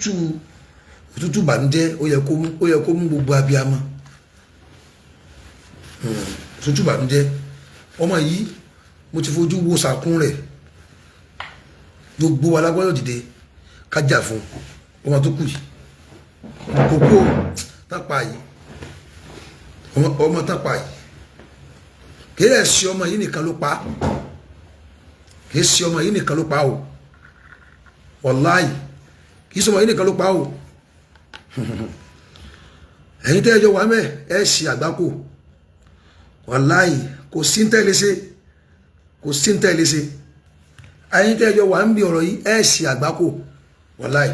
Òtútù, òtútù ìbànújẹ́ ó yẹ kó mú gbogbo abiyamọ. Òtútù ìbànújẹ́. Ọmọ yìí, mo ti fojú wo sàkún rẹ̀. Gbogbo wa la gbọ́dọ̀ dìde ká jà fún ọmọ tó kù yìí. Kókó tápa yìí, ọmọ tápa yìí, kì í ṣe ọmọ yìí nìkan ló pa, kì í ṣe ọmọ yìí nìkan ló pa o. Wàláì, kì í ṣe ọmọ yìí nìkan ló pa o. Ẹ̀yin tẹ́ ẹ jọ wà mẹ́, ẹ ṣe àgbákò. Wàláì, kò sí ń tẹ́lẹ̀ ṣe, kò sí ń tẹ́lẹ̀ ṣe. Ẹ̀yin tẹ́ ẹ jọ wà ń bí ọ̀rọ̀ yìí, ẹ ṣe àgbákò, wàláì.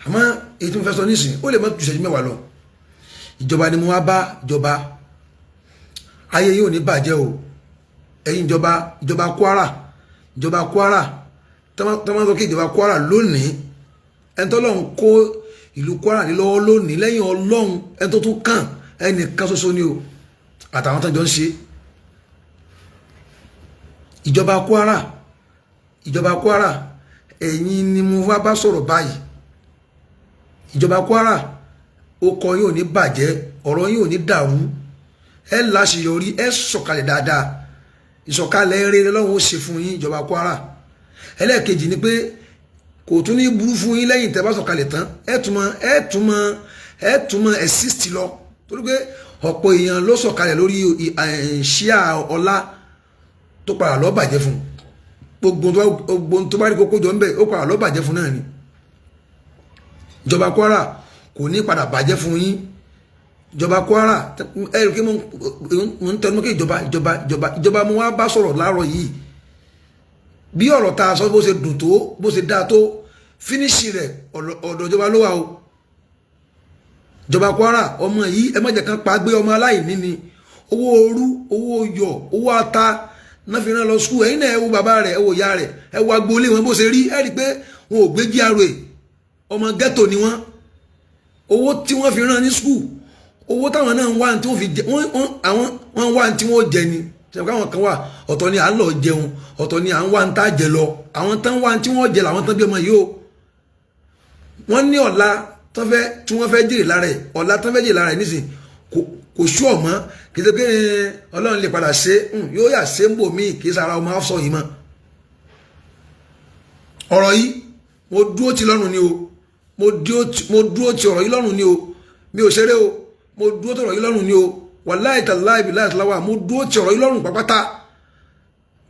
Àmọ́ èyí tí mo fẹ́ sọ nísìnyí, ó lè má ju ìṣẹ́jú 10 lọ. Ìjọba ni mo wá bá. Ìjọba, ayé yìí ò ní bàjẹ́ o. Ẹ̀yin ìjọba, ìjọba Kwara, ìjọba Kwara, tọ́mọ́ sọ kí ìjọba Kwara lónìí, ẹni tọ́lọ́run kó ìlú Kwara ní lọ́wọ́ lónìí lẹ́yìn Ọlọ́run, ẹni tó tún kàn, ẹnìkan ṣoṣo ni o, àtàwọn tó jọ ń ṣe. Ìjọba Kwara, ìjọba Kwara, ẹ̀yin ni mo wá bá sọ̀rọ̀ báyìí. Ìjọba Kwara, ọkọ̀ yóò ní bàjẹ́, ọ̀rọ̀ yóò ní dàrú, ẹ láṣeyọrí, ẹ sọ̀kalẹ̀ dáadáa. Ìsọ̀kalẹ̀ rere lọ́wọ́ ó ṣe fún yín, ìjọba Kwara. Ẹlẹ́ẹ̀kejì ni pé kò tún ní burú fún yín lẹ́yìn tẹ́ bá sọ̀kalẹ̀ tán, ẹ tún mọ exist lọ, torí pé ọ̀pọ̀ èèyàn ló sọ̀kalẹ̀ lórí ṣíà ọlá tó padà lọ́ bàjẹ́ fún. Gbogbo tó bá rí kókó jọ ń bẹ̀, ó padà lọ́ bàjẹ́ fún náà ni. Ìjọba Kwara, kò ní padà bàjẹ́ fún yín. Ìjọba Kwara, ẹ rí i pé mo ń tẹnu mọ́ kí ìjọba, ìjọba, ìjọba, ìjọba mo wá bá sọ̀rọ̀ láàárọ̀ yìí. Bí ọ̀rọ̀ tá a sọ, bó ṣe dùn tó, bó ṣe dáa tó, finish rẹ̀, ọ̀dọ̀ ìjọba ló wà o. Ìjọba Kwara, ọmọ yìí, ẹ má jẹ́ kán pa gbé. Ọmọ aláìní ni. Owó orú, owó yọ, owó ata náà fi rán lọ school. Ẹ̀yin náà, ẹ wo bàbá rẹ̀, ẹ wo ìyá rẹ̀, ẹ wo agboolé wọn bó ṣe rí. Ẹ rí i pé wọn ò gbé GRA, ọmọ ghetto ni wọ́n. Owó tí wọ́n fi rán ní school, owó táwọn náà ń wá tí wọ́n fi jẹ wọ́n, àwọn wọ́n ń wá tí wọ́n jẹ ni. Ṣe káwọn kan wà, ọ̀tọ̀ ni à ń lọ jẹun, ọ̀tọ̀ ni à ń wá ń tá jẹ lọ. Àwọn tán wá tí wọ́n jẹ làwọn tán bí ọmọ yìí o. Wọ́n ní ọ̀la tán fẹ́ tí wọ́n fẹ́ jèrè lára ẹ̀, ọ̀la tán fẹ́ jèrè lára ẹ̀ nísìn kò sú ọ̀mọ́. Kì í ṣe pé Ọlọ́run lè padà ṣe, yóò yà ṣe ń bò míì, kì í ṣe ara ọmọ afọ yìí mọ́. Ọ̀rọ̀ yìí, mo dúró ti lọ́rùn ni o. Mo dúró ti ọ̀rọ̀ yìí lọ́rùn ni o. Mi ò ṣeré o. Mo dúró ti ọ̀rọ̀ yìí lọ́rùn ni o. Wàláì tàláì bí láì tàláwà, mo dúró ti ọ̀rọ̀ yìí lọ́rùn pápátá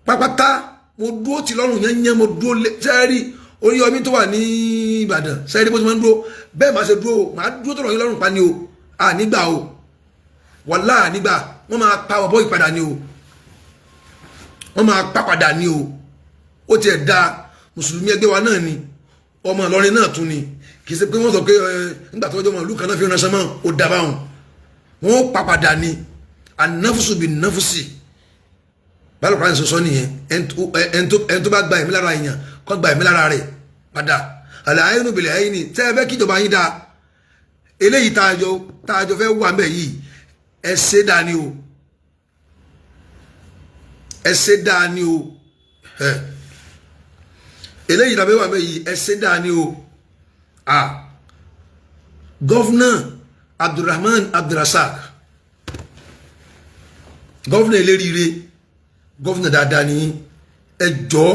pápátá. Mo dúró ti lọ́rùn yẹn. Mo dúró lé sẹ́ẹ̀rì Oríyọmí tó wà ní Ìbàdàn, sẹ́ẹ̀rì bó ti máa ń dúró, bẹ́ẹ̀ máa ṣe dúró o. Máa dúró tọ̀rọ̀ yìí lọ́rùn pa ni o. Ànígbà o, wàláì ànígbà. Wọ́n máa pa ọ̀bọ ìpadà ni o. Wọ́n máa pa padà ni o. Ó tiẹ̀ da mùsùlùmí ẹgbẹ́ wa náà ni, ọmọ Ìlọrin náà tún ni. Kì í ṣe pé wọ́n sọ pé nígbà tó ọjọ́ ọmọ ìlú kan náà fi ránṣẹ́ mọ́ ó dábàá wọn. Wọ́n pa padà ni. Anáfùsù bí náfùsì báyìí lọ́kùnrin sọ nìyẹn. Ẹni tó bá gba ẹ̀mí lára èèyàn, kó gba ẹ̀mí lára rẹ̀ padà. Àlàyé inú bìlẹ̀ ẹ̀yìn ni tẹ́ ẹ fẹ́ kíjọba yín dáa. Eléyìí tá a jọ fẹ́ wà mbẹ̀ yìí, ẹ ṣe dáa ni o, ẹ ṣe dáa ni o. Eléyìí tá a fẹ́ wà mbẹ̀ yìí, ẹ ṣe dáa ni o. Ah, Governor Abdulrahman Abdulrasaq, governor eléríire, governor dáadáa ni. Ẹ jọ̀ọ́,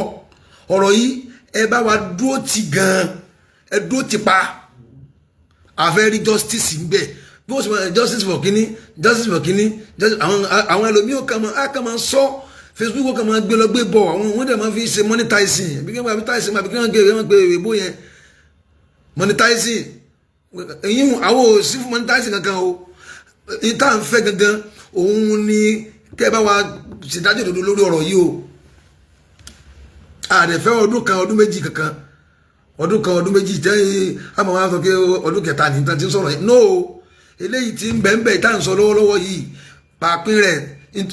ọ̀rọ̀ yìí, ẹ bá wa dúró ti gan, ẹ dúró ti pa. Àfẹ́ rí justice ń bẹ̀. Bí wọ́n sì máa justice for kínní, justice for kínní, àwọn ẹlòmíì kan máa á kàn máa sọ Facebook, ó kàn máa gbé lọ gbé bọ̀. Àwọn wọ́n dẹ̀ máa fi ṣe monetizing, àbí kí wọ́n advertising, àbí kí wọ́n gbé wọ́n gbé èbó yẹn, monetizing. Èyí àwọn ò sí fún monetizing kankan o. Ìta ń fẹ́ gangan òun ni kẹ́ ẹ bá wa ṣèdájọ́ òdodo lórí ọ̀rọ̀ yìí o. Àdẹ̀fẹ́ ọdún kan, ọdún 2 kankan, ọdún kan, ọdún 2 jẹ́ àmọ́ wọn á sọ pé ọdún kẹta ní tí ń sọ̀rọ̀ yìí. No, eléyìí tí ń bẹ̀ ń bẹ̀ tá à ń sọ lọ́wọ́lọ́wọ́ yìí, pàápín rẹ̀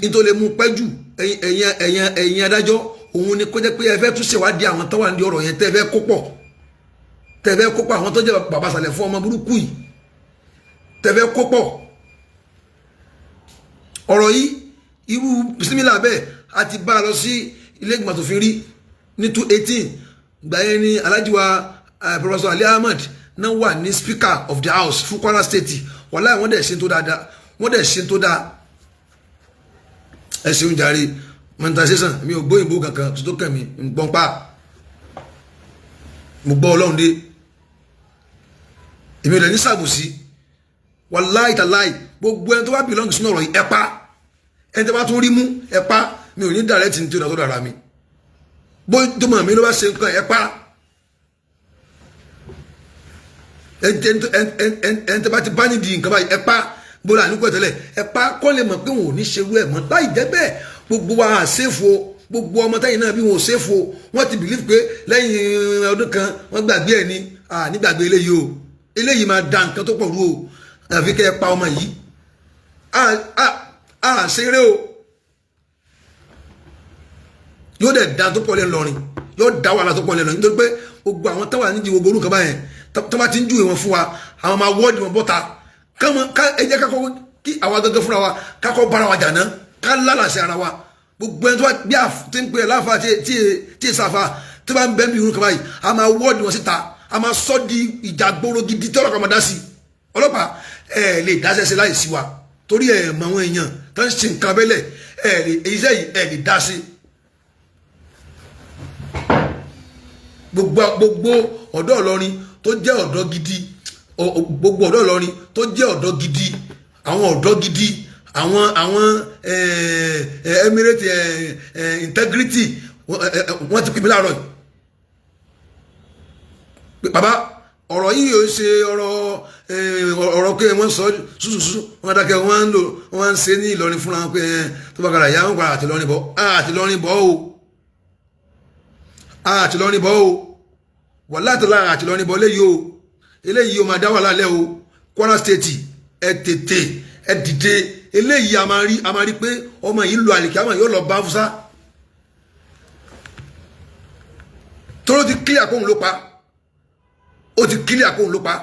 nítorí lè mú pẹ́ jù. Ẹ̀yin adájọ́, òun ni kó jẹ́ pé ẹ fẹ́ tún ṣèwádìí àwọn tó wà ní ọ̀rọ̀ yẹn, tẹ́ fẹ́ kó pọ̀ àwọn tó jẹ́ bàbá sàlẹ̀ fún ọmọ burúkú yìí, tẹ́ fẹ́ kó pọ̀ ọ̀rọ̀ yìí. Irú bisimilá bẹ́ẹ̀ a ti bá a lọ sí ilé ìgbìmọ̀ asòfin rí ní 2018. Gbà yẹn ni Alhaji wa Professor Ali Ahmed náà Náà wà ní Speaker of the House fún Kwara State. Wàláì, wọ́n dẹ̀ ṣe tó dáadáa, wọ́n dẹ̀ ṣe tó dáa. Ẹ ṣeun jàre. Monetization, mi ò gbóyìnbó kankan tó kàn mí ń gbọ́n pa. Mo gbọ́ Ọlọ́run dé, èmi ò lè ní sàbòsí. Wàláì tàláì, gbogbo ẹni tó bá belong sínú ọ̀rọ̀ yìí, ẹ pa. Ẹni tó bá tún rí mú, ẹ pa. Mi ò ní direct ní tí ó dà tó dára mi bó tó mọ̀ mí ló bá ṣe nǹkan, ẹ pa. Ẹni tó bá ti bá nídìí nǹkan báyìí, ẹ pa. Bóla àníkú ẹ̀ tẹ́lẹ̀, ẹ pa, kọ́ lè mọ̀ pé wọn ò ní ṣerú ẹ̀ mọ́. Láì jẹ́ bẹ́ẹ̀, gbogbo wa àṣẹ́fo, gbogbo ọmọ táyìn náà bí wọn ò ṣẹ́fo. Wọ́n ti believe pé lẹ́yìn ọdún kan, wọ́n gbàgbé ẹ̀ ní nígbàgbé. Eléyìí o, eléyìí máa da nǹkan tó pọ̀ rú o. Àfi kẹ́ ẹ pa ọmọ yìí. A ṣeré o, yóò dẹ̀ da tó pọ̀ lẹ́nu lọ́rin, yóò da wàhálà tó pọ̀ lẹ́nu, nítorí pé gbogbo àwọn táwa nídìí gbogbo orúkọ báyẹn tó bá ti ń júwe wọn fún wa, àwọn máa wọ́ọ̀dì wọn bọ́ta. Ká ẹ jẹ́ kakọ́ kí àwa gangan fúnra wa kakọ́ bára wa jà ná, ká lálàsẹ̀ ara wa. Gbogbo ẹni tó bá bí tí ń pè é láfa tí tí sáfa tó bá ń bẹ́ mi irun kan báyìí, a máa wọ́ọ̀dì wọn síta, a máa sọ di ìjà gbòòrò gidi tí ọlọ́pàá máa dá sí. Ọlọ́pàá ẹ lè dáṣẹ́ sí láì sí wa, torí ẹ mọ àwọn èèyàn tó ń ṣe nǹkan abẹ́lẹ̀. Ẹ lè iṣẹ́ yìí, ẹ lè dá sí. Gbogbo ọ̀dọ́ Ìlọrin tó jẹ́ ọ̀dọ́ gidi, gbogbo ọ̀dọ́ Ìlọrin tó jẹ́ ọ̀dọ́ gidi, àwọn ọ̀dọ́ gidi, àwọn Emirate integrity, wọ́n ti pè mí láàárọ̀ yìí: "Bàbá, ọ̀rọ̀ yìí ò ṣe ọ̀rọ̀ pé wọ́n sọ ṣùṣùṣù, wọ́n dákẹ́, wọ́n ń lò, wọ́n ń ṣe ní Ìlọrin fúnra wọn pé tó bá kára ìyá wọn padà àti Ìlọrin bọ̀, àti Ìlọrin bọ̀ o, àti Ìlọrin bọ̀ o, wàhálà tó lára àti Ìlọrin bọ̀ léyìí o, eléyìí o máa dá wàhálà lẹ́ o. Kwara State, ẹ tètè ẹ dìde. Eléyìí a máa rí pé ọmọ yìí lo àlìkí àmọ́ yóò lọ bá Fúsá tóró ti kílíà kóhun ló pa. Ó ti kílíà kóhun ló pa.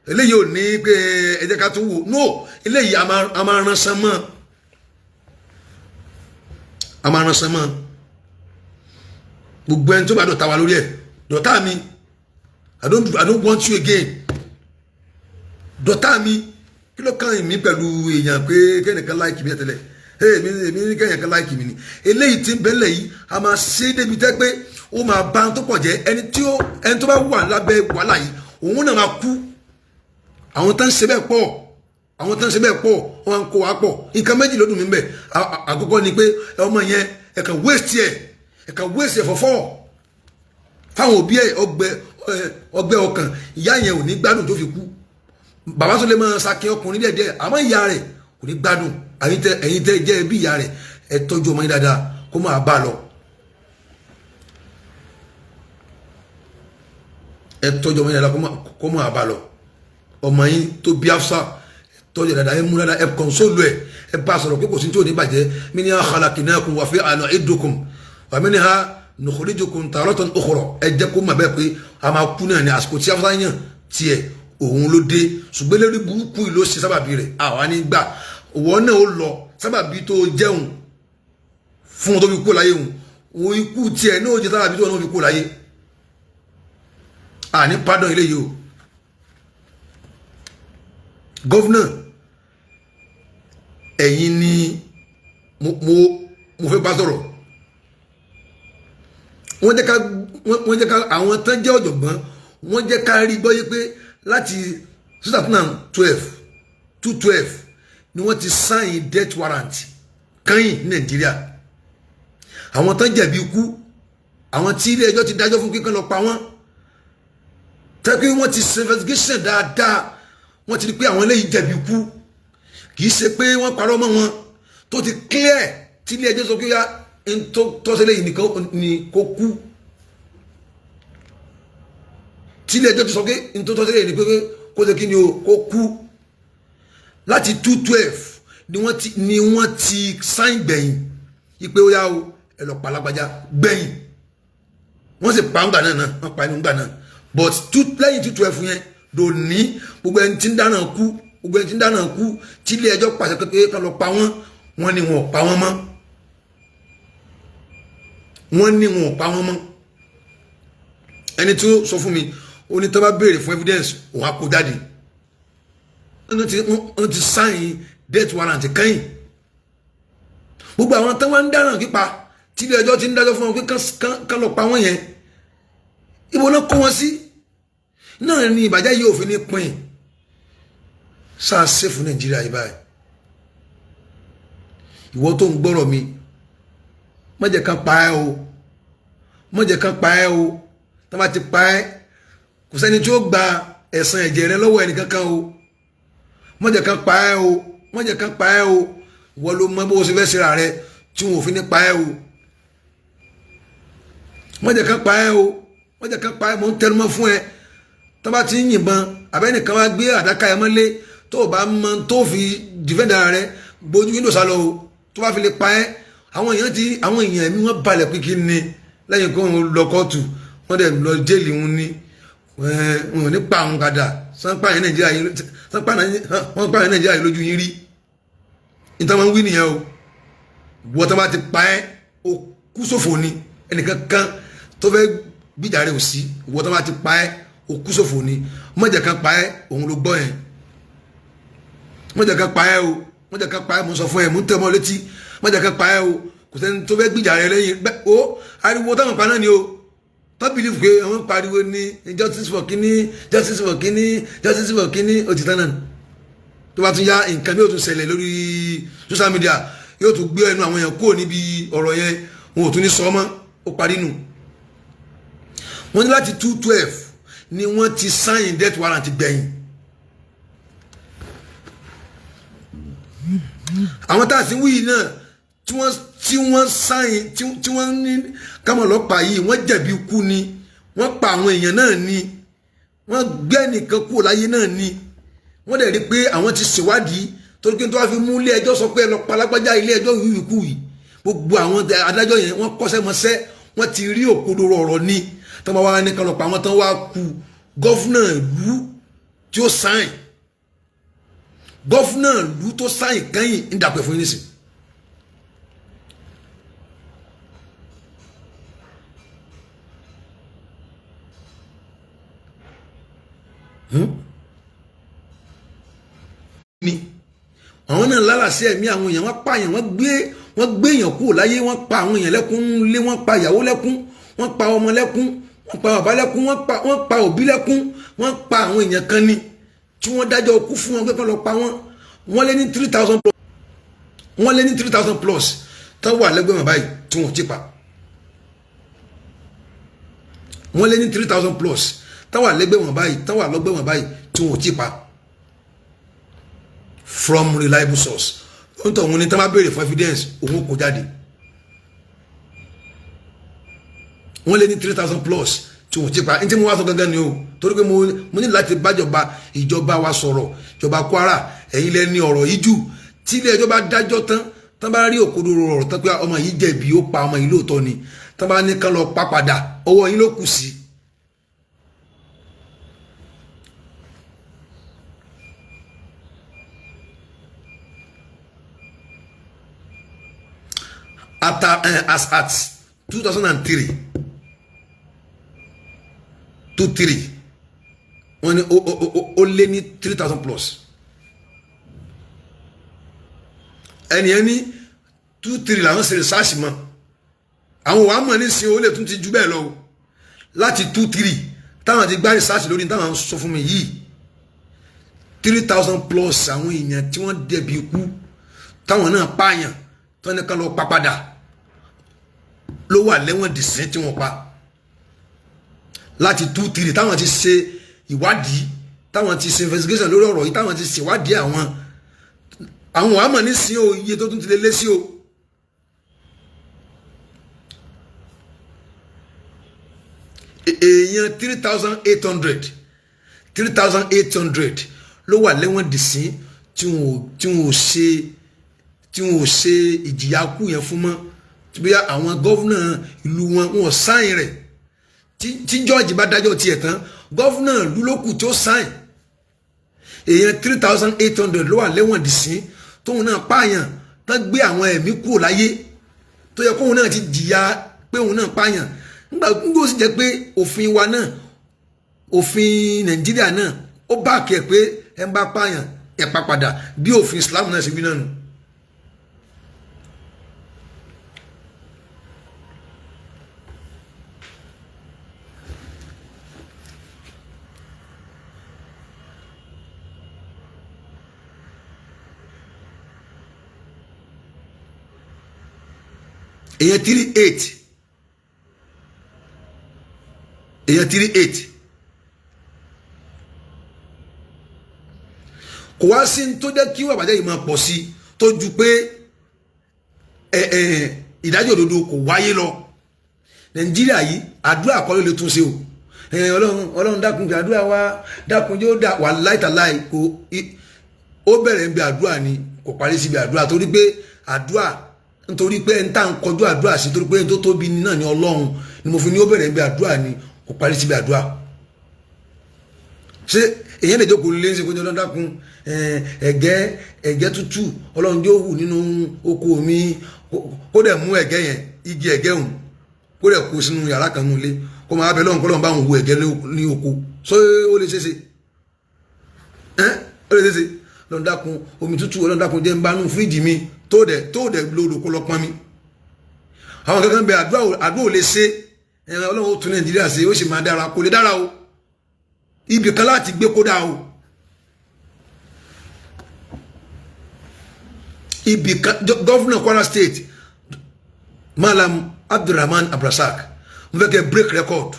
Eléyìí ò ní pé ẹ jẹ́ ká tún wò no. Eléyìí a máa rán san mọ́, a máa rán san mọ́. Gbogbo ẹni tó bá dọ̀tá wa lórí ẹ̀, dọ̀tá mi, I don't want you again. Dọ̀tá mi, kí ló kàn mí pẹ̀lú èèyàn pé kẹ́nìkan like mi tẹ́lẹ̀? Èmi ní kẹ́nìkan like mi ni. Eléyìí tí ń bẹ́lẹ̀ yìí, a máa ṣe é débi tẹ́ pé ó máa bá tó pọ̀ jẹ́. Ẹni tó bá wà lábẹ́ wàhálà yìí, òun náà máa kú. Àwọn tó ń ṣe bẹ́ẹ̀ pọ̀, àwọn tó ń ṣe bẹ́ẹ̀ pọ̀, wọ́n ń kó wa pọ̀. Nǹkan méjì ló dùn mí bẹ́ẹ̀. Àkọ́kọ́ ni pé ọmọ yẹn, ẹ kàn waste ẹ̀, ẹ kàn waste ẹ̀ fọ́fọ́ fáwọn òbí ẹ̀. Ọgbẹ́ ọkàn ìyá yẹn ò ní gbádùn tó fi kú. Bàbá tó lè máa sakin ọkùnrin díẹ̀ díẹ̀, àmọ́ ìyá rẹ̀ kò ní gbádùn. Ẹ̀yin tẹ́ jẹ́ ẹbí ìyá rẹ̀, ẹ tọ́jú ọmọ yín dáadáa kó máa bá a lọ. Ẹ tọ́jú ọmọ yín dáadáa kó máa bá a lọ. Ọmọ yín tó bí Afsa, ẹ tọ́jú dáadáa, ẹ mú dáadáa, ẹ console ẹ, ẹ bá a sọ̀rọ̀ pé kò sí tí ò ní bàjẹ́. Minha khalaqnakum wa fiha nu'idukum wa minha nukhrijukum taratan ukhra. Ẹ jẹ́ kó mọ̀ bẹ́ẹ̀ pé a máa kú náà ní àsìkò tí Afsa yàn tiẹ̀, òun ló dé. Ṣùgbọ́n lórí burúkú yìí ló ṣe sábàbí rẹ̀, àwa ní gbà òwò náà ó lọ. Sábàbí tó jẹun fún un tó fi kú láyé, òun ikú tiẹ̀ náà ó jẹ sábàbí tó náà fi kú láyé. Àní pardon eléyìí o. Governor, ẹ̀yin ni mo fẹ́ bá sọ̀rọ̀. Wọ́n jẹ́ ká àwọn tán jẹ́ ọ̀jọ̀gbọ́n, wọ́n jẹ́ ká rí gbọ́ yé pé láti 2012, 212 ni wọ́n ti sign death warrant kẹ́yìn ní Nàìjíríà. Àwọn tán jẹ̀bi ikú, àwọn tí ilé ẹjọ́ ti dájọ́ fún kíkan lọ pa wọ́n, tẹ́ pé wọ́n ti ṣe investigation dáadáa, wọ́n ti rí pé àwọn eléyìí jẹ̀bi ikú, kì í ṣe pé wọ́n parọ́ mọ́ wọn, tó ti clear, tí ilé ẹjọ́ sọ pé yá ń tó tọ́sílẹ̀ yìí nìkan ni kó kú, tí ilé ẹjọ́ ti sọ pé ń tó tọ́sílẹ̀ yìí ni pé kó ṣe kí ni o, kó kú, láti 212 ni wọ́n ti sign gbẹ̀yìn ipe ó yá o, ẹ lọ pa lágbájá gbẹ̀yìn. Wọ́n sì pa ńgbà náà, wọ́n pa inú ńgbà náà. But lẹ́yìn 212 yẹn lòní, gbogbo ẹni tí ń dáná kú, gbogbo ẹni tí ń dáná kú tí ilé ẹjọ́ pàṣẹ pé ká lọ pa wọ́n, wọ́n ní wọn ò pa wọ́n mọ́, wọ́n ní wọn ò pa wọ́n mọ́. Ẹni tí ó sọ fún mi, Ó ní tó bá béèrè fún evidence, òun á kó jáde. Wọ́n ti sign death warrant kẹ́yìn. Gbogbo àwọn tán wá ń dáràn pípa, tí ilé ẹjọ́ ti ń dájọ́ fún wọn pé kán lọ pa wọ́n yẹn, ibo náà kó wọn sí náà ni ìbàjẹ́ yìí òfin ní pín sáà sẹ́fù Nàìjíríà yìí báyìí. Ìwọ tó ń gbọ́rọ̀ mi, má jẹ́ kán pa ẹ́ o, má jẹ́ kán pa ẹ́ o. Tá bá ti pa ẹ́, kò sẹ́ni tí ó gba ẹ̀san ẹ̀jẹ̀ rẹ lọ́wọ́ ẹnì kankan o. Má jẹ́ kán pa ẹ́ o, má jẹ́ kán pa ẹ́ o. Wọ́n ló mọ bó o ṣe fẹ́ ṣe ra rẹ tí wọn ò fi ní pa ẹ́ o. Má jẹ́ kán pa ẹ́ o, má jẹ́ kán pa ẹ́. Mò ń tẹnumọ́ fún ẹ. Tó bá ti ń yìnbọn, àbẹ́nìkan wá gbé àdáká ẹ mọ́lé, tó o bá mọ tó fi defend ara rẹ, gbójú window sálọ o. Tó bá fi lè pa ẹ́, àwọn èèyàn ti àwọn èèyàn ẹ̀mí wọn balẹ̀ pé kí ni lẹ́yìn kó wọn lọ kóòtù, wọ́n dẹ̀ lọ jail wọn ní wọn ò ní pa àwọn padà. Sánpà yẹn Nàìjíríà yìí, sánpà wọn pa yẹn Nàìjíríà yìí lójú yín rí. Níta wọn ń wí nìyẹn o. Wọ́n tó bá ti pa ẹ́, o kú sófò ni. Ẹnìkan kan tó fẹ́ gbìjà rẹ̀ ò sí. Wọ́n tó bá ti pa ẹ́, o kú sófò ni. Mọ̀jẹ̀ kan pa ẹ́, òun ló gbọ́ yẹn. Mọ̀jẹ̀ kan pa ẹ́ o, mọ̀jẹ̀ kan pa ẹ́. Mo sọ fún ẹ, mo ń tẹ́ mọ́ létí. Mọ̀jẹ̀ kan pa ẹ́ o. Kò sẹ́ni tó fẹ́ gbìjà rẹ̀ lẹ́yìn o. Ariwo táwọn pa náà ni o. Tó believe pé àwọn pariwo ní justice for kínní, justice for kínní, justice for kínní, ó ti tán náà. Tó bá tún yá, nǹkan bí yóò tún ṣẹlẹ̀ lórí social media, yóò tún gbé ẹnu àwọn èèyàn kúrò níbi ọ̀rọ̀ yẹn, wọn ò tún ní sọ mọ́, ó parí nù. Wọ́n ní láti 2012 ni wọ́n ti sign death warrant gbẹ̀yìn. Àwọn tá a sì ń wí yìí náà tí wọ́n sign, tí wọ́n ní káwọn ọlọ́pàá yìí, wọ́n jẹ̀bi ikú ni. Wọ́n pa àwọn èèyàn náà ni, wọ́n gbé nìkan kúrò láyé náà ni. Wọ́n dẹ̀ rí pé àwọn ti ṣèwádìí, torí pé tó wá fi mú ilé ẹjọ́ sọ pé ẹ lọ pa lágbájá, ilé ẹjọ́ yìí kú yìí, gbogbo àwọn adájọ́ yẹn, wọ́n kọ́ṣẹ́ mọṣẹ́, wọ́n ti rí òkodoro ọ̀rọ̀ ni. Tó bá wá ní kan lọ pa àwọn tán, wá ku governor ìlú tí ó sign, governor ìlú tó sign kẹ́yìn ń dàpẹ̀ fún yín nísìn. Ni àwọn náà lálàsí ẹ̀mí àwọn èèyàn, wọ́n pààyàn, wọ́n gbé èèyàn kúrò láyé, wọ́n pa àwọn èèyàn lẹ́kún lé, wọ́n pa ìyàwó lẹ́kún, wọ́n pa ọmọ lẹ́kún, wọ́n pa bàbá lẹ́kún, wọ́n pa òbí lẹ́kún. Wọ́n pa àwọn èèyàn kan ni tí wọ́n dájọ́ ikú fún wọn pé kán lọ pa wọ́n. Wọ́n lé ní 3,000 plus, wọ́n lé ní 3,000 plus tán wà lẹ́gbẹ̀ẹ́ wọn báyìí tí wọ́n ti pa. Wọ́n lé ní 3,000 plus tán wà lẹ́gbẹ̀ẹ́ wọn báyìí, tán wà lọ́gbẹ̀ẹ́ wọn báyìí tí wọ́n ti pa, from reliable source. Ó ń tọ̀ wọn ní tán bá béèrè fún evidence, òun kò jáde. Wọ́n lé ní 3,000 plus tí wọ́n ti pa. Ní tí mo wá sọ gangan ni o, torí pé mo ní láti bájọba ìjọba wa sọ̀rọ̀. Ìjọba Kwara, ẹ̀yin lẹ ní ọ̀rọ̀ yìí jù. Tí ilé ẹjọ́ bá dájọ́ tán, tán bá rí òkodoro ọ̀rọ̀ tán pé ọmọ yìí jẹ̀bi, ó pa ọmọ yìí lóòótọ́ ni, tán bá ní kán lọ pa padà, ọwọ́ yín ló kù sí. As at 2003, 23, wọ́n ní ó lé ní 3,000 plus. Ẹni ẹni 23 làwọn ṣe research mọ́. Àwọn wàá mọ̀ nísìnyí, ó lè tún ti ju bẹ́ẹ̀ lọ o. Láti 23 táwọn ti gbá research lórí táwọn sọ fún mi yìí, 3,000 plus àwọn èèyàn tí wọ́n dẹ̀bi ikú, táwọn náà pààyàn, tí wọ́n ní ká lọ pa padà, ló wà lẹ́wọ̀n dìsín tí wọ́n pa láti 23 táwọn ti ṣe ìwádìí, táwọn ti ṣe investigation lórí ọ̀rọ̀ yìí, táwọn ti ṣèwádìí. Àwọn wàá mọ̀ nísìnyí o, iye tó tún ti lé lé sí o. Èèyàn 3,800, 3,800 ló wà lẹ́wọ̀n dìsín tí wọn ò ṣe ìjìyà kú yẹn fún mọ́, bí àwọn governor ìlú wọn, wọn ò sign rẹ̀. Tí judge bá dájọ́ tiẹ̀ tán, governor ìlú ló kù tí ó sign. Èèyàn 3,800 ló wà lẹ́wọ̀n dìsín, tóun náà pààyàn, tán gbé àwọn ẹ̀mí kúrò láyé, tó yẹ kóun náà ti jìyà pé òun náà pààyàn. Nígbà ó sì jẹ́ pé òfin wa náà Òfin Nàìjíríà náà ó bá kí ẹ pé ẹ ń bá pààyàn ẹ pa padà, bí òfin Islam náà ṣe wí náà nù. Èyàn 38, èyàn 38, kò wá sí ní tó jẹ́ kí wà bàjẹ́ yìí máa pọ̀ sí tó ju pé ẹ ẹ ìdájọ́ òdodo kò wáyé lọ. Nàìjíríà yìí, àdúrà kọ́ ló lè tún ṣe o. Ọlọ́run, Ọlọ́run dákun, kí àdúrà wa dákun yóò dà wà láìtàláì. Kò ó bẹ̀rẹ̀ ń bẹ àdúrà ni, kò parí síbi àdúrà, torí pé àdúrà, nítorí pé ń tà ń kọjú àdúrà sí, torí pé ń tó tóbi náà ni Ọlọ́run ni mo fi ní ó bẹ̀rẹ̀ ń bẹ àdúrà ni, kò parí síbi àdúrà. Ṣé èyàn lè jókòó lé ń ṣe kó ní Ọlọ́run dákun, ẹ̀gẹ́ tútù Ọlọ́run yóò hù nínú oko mi, kó dẹ̀ mú ẹ̀gẹ́ yẹn, igi ẹ̀gẹ́ hùn, kó dẹ̀ kó sínú yàrá kan nínú ilé, kó máa bẹ lọ́run kó lọ́run bá òun hu ẹ̀gẹ́ ní oko? Ṣé ó lè ṣeéṣe? Ẹ́ ó lè ṣeéṣe? Ọlọ́run dákun, omi tútù, Ọlọ́run dákun jẹ́ ń bá nú fíríjì mi, tó dẹ̀ lódò kó lọ pọn mi. Àwọn kankan bẹ àdúrà ò lè ṣe. Ọlọ́run ó tún Nàìjíríà ṣe, ó sì máa dára. Kò lè dára o. Ibì kan láti gbé kó dáa o. Ibì kan, Governor Kwara State, Malam Abdulrahman Abdulrasaq, n fẹ́ kẹ́ break record.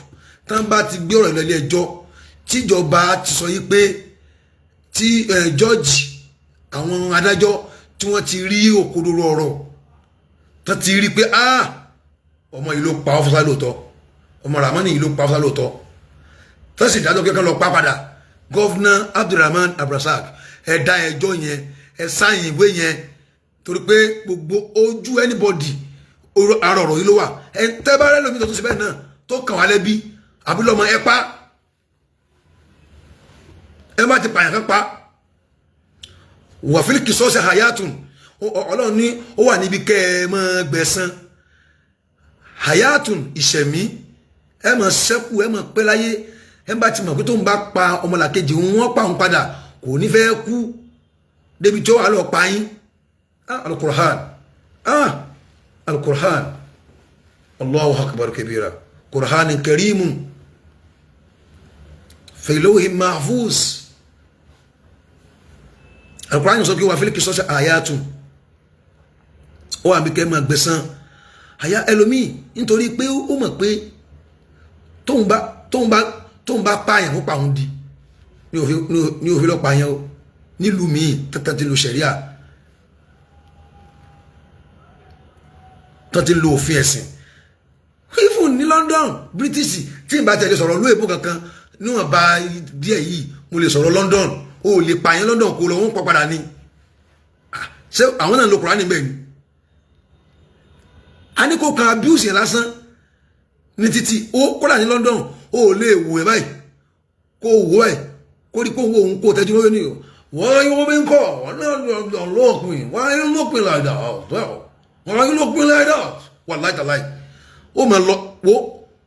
Tán bá ti gbé ọ̀rọ̀ ìlọlẹ́ ẹjọ́, tíjọba ti sọ yìí pé tí jọ́ọ̀jì, àwọn adájọ́ tí wọ́n ti rí òkodoro ọ̀rọ̀, tán ti rí pé, ah, ọmọ yìí ló pa officer lóòótọ́, ọmọ Ramani yìí ló pa officer lóòótọ́, tán sì dájọ́ kíkan lọ pa padà. Governor Abdulrahman Abdulrasaq, ẹ dá ẹjọ́ yẹn, ẹ sign ìwé yẹn, torí pé gbogbo ojú anybody ara ọ̀rọ̀ yìí ló wà. Ẹ tẹ́ bá rẹ́ lómi tó tún síbẹ̀ náà tó kàn wá lẹ́bí àbí lọ́mọ, ẹ pa. Ẹ má ti pààyàn kan pa. وفي القصاص حياة. Ọlọ́run ní ó wà níbi kẹ́ ẹ máa gbẹ̀san. حياة, ìṣẹ̀mí, ẹ máa ṣẹ́kù, ẹ máa pẹ́ láyé. Ẹ bá ti mọ̀ pé tó ń bá pa ọmọlàkejì, wọ́n pa òun padà, kò ní fẹ́ kú débi tó wà lọ pa yín. Ah, Alukur'an, ah, Alukur'an, الله أكبر كبيرا. قرآن كريم في لوح محفوظ. Alukur'an sọ pé وفي القصاص حياة. Ó wà bí kẹ́ máa gbẹ̀san àyà ẹlòmíì, nítorí pé ó mọ̀ pé tóun bá pààyàn, ó pa òun di ní òfin lọ́ọ́ pààyàn o. Nílùú míì tẹ́tẹ́ ti lo sẹ̀ríà, tán ti lo òfin ẹ̀sìn, even ní London, British, tí n bá tẹ̀lé sọ̀rọ̀ lóyìnbó kankan níwọ̀n bá díẹ̀ yìí, mo lè sọ̀rọ̀ London. O lè pààyàn London kó lọ, wọ́n pa padà ni. Ṣé àwọn náà lo Kùránì bẹ́ẹ̀ ni? A ní kó kan abuse yẹn lásán ní títì ó kódà ní London, ó lè wò ẹ báyìí, kó wò ẹ, kó rí kó wò òun, kó tẹ́jú mọ́ ní wọ́n yóò bí ń kọ́ wọ́n náà lọ́ọ̀pin wọ́n yóò lópin like that, wọ́n yóò lópin like that. Wà láìtàláì, ó máa lọ wo,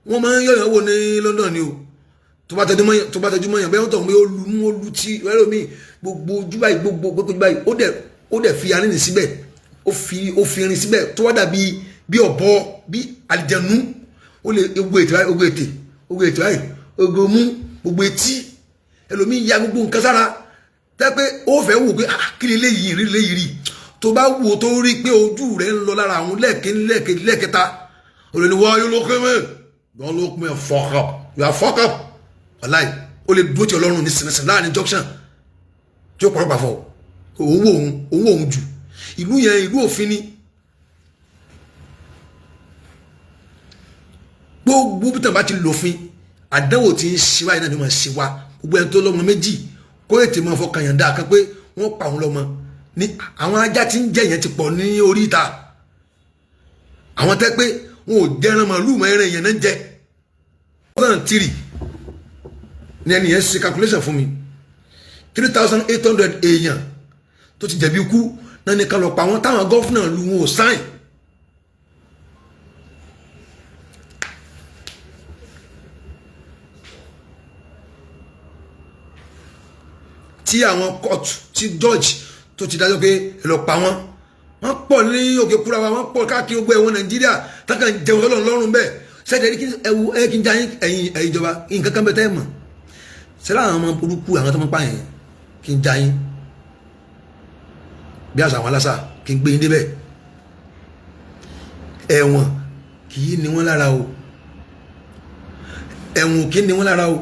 wọ́n máa ń yọ̀yàn wò ní London ni o. Tó bá tẹ́jú mọ́yàn bẹ́ẹ̀, wọ́n tọ̀ pé ó lu mú, ó lu tí ẹlòmíì, gbogbo ojú báyìí, gbogbo ojú báyìí, ó dẹ̀ fi arín síbẹ̀, ó fi irin síbẹ̀ tó wá dàbí bí ọ̀bọ, bí àlìjẹ̀nú. Ó lè gbogbo ètè báyìí, gbogbo ètè, gbogbo ètè báyìí, gbogbo mú, gbogbo etí ẹlòmíì, ya gbogbo nǹkan sára tẹ́ pé ó fẹ́ wò pé, ah, kí ni léyìí rí, léyìí rí? Tó bá wò tó rí pé ojú rẹ̀ ń lọ lára àwọn lẹ́ẹ̀kínní, lẹ́ẹ̀kejì, lẹ́ẹ̀kẹta, olè wọ́n yóò lókè mẹ́, don't look me, fuck up, you are fuck up. Wàláì, ó lè dúró tí Ọlọ́run ní sinsin láàrin junction tí ó pọ̀lọpàá fọ òun wò, òun wò òun jù. Ìlú yẹn, ìlú òfin ni. Gbogbo bí tàn bá ti lòfin, àdánwò tí ń ṣe wáyé náà ni wọ́n ṣe wá. Gbogbo ẹni tó lọ́mọ méjì, kó ètè máa fọkàn yàn dáa kan pé wọ́n pa òun lọ́mọ ní. Àwọn ajá tí ń jẹ yẹn ti pọ̀ ní orí ìta. Àwọn tẹ́ pé wọn ò jẹran màlúù mọ́, ẹran yẹn náà ń jẹ. 2003 ní ẹni yẹn ṣe calculation fún mi, 3,800 èèyàn tó ti jẹ̀bi ikú náà ní ká lọ pa wọn, táwọn governor lu wọn ò sign. Tí àwọn court, tí judge tó ti dájọ́ pé ẹ lọ pa wọ́n. Wọ́n pọ̀ ní òkè kúra wa, wọ́n pọ̀ káàkiri gbogbo ẹ̀wọ̀n Nàìjíríà tákà ń jẹun lọ́rùn lọ́rùn bẹ́ẹ̀. Sẹ́jẹ̀ kí ẹwu ẹ kí n já ẹ̀yin ẹ̀yin ìjọba, nǹkan kan bẹ tẹ́ ẹ̀ mọ̀ sẹ́lá, àwọn ọmọ burúkú, àwọn tó máa pààyàn, kí n já yín bí àṣà àwọn aláṣà, kí n gbé yín débẹ̀. Ẹ̀wọ̀n kì í ní wọ́n lára o, ẹ̀wọ̀n kì í ní wọ́n lára o.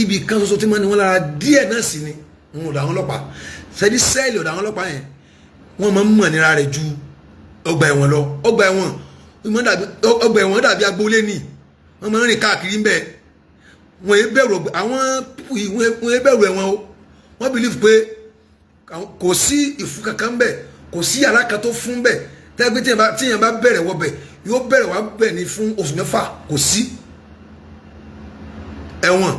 Ibì kan ṣoṣo tí wọ́n ní wọ́n lára díẹ̀ náà sì ni wọn ò dà àwọn ọlọ́pàá sẹ́ni cell. Ọ̀dà àwọn ọlọ́pàá yẹn, wọ́n máa ń mọ̀ nira rẹ̀ ju ọgbà ẹ̀wọ̀n lọ. Ọgbà ẹ̀wọ̀n dàbí agboolé ni, wọ́n máa ń rìn káàkiri ń bẹ̀. Wọ́n yé bẹ̀rù àwọn yìí, wọ́n yé bẹ̀rù ẹ̀wọ̀n o. Wọ́n believe pé kò sí ìfún kankan bẹ̀, kò sí yàrá kan tó fún bẹ̀ tẹ́gbẹ́ tíyẹn bá bẹ̀rẹ̀ wọ bẹ̀, yóò bẹ̀rẹ̀ wá bẹ̀ ní fún oṣù 6. Kò sí ẹ̀wọ̀n,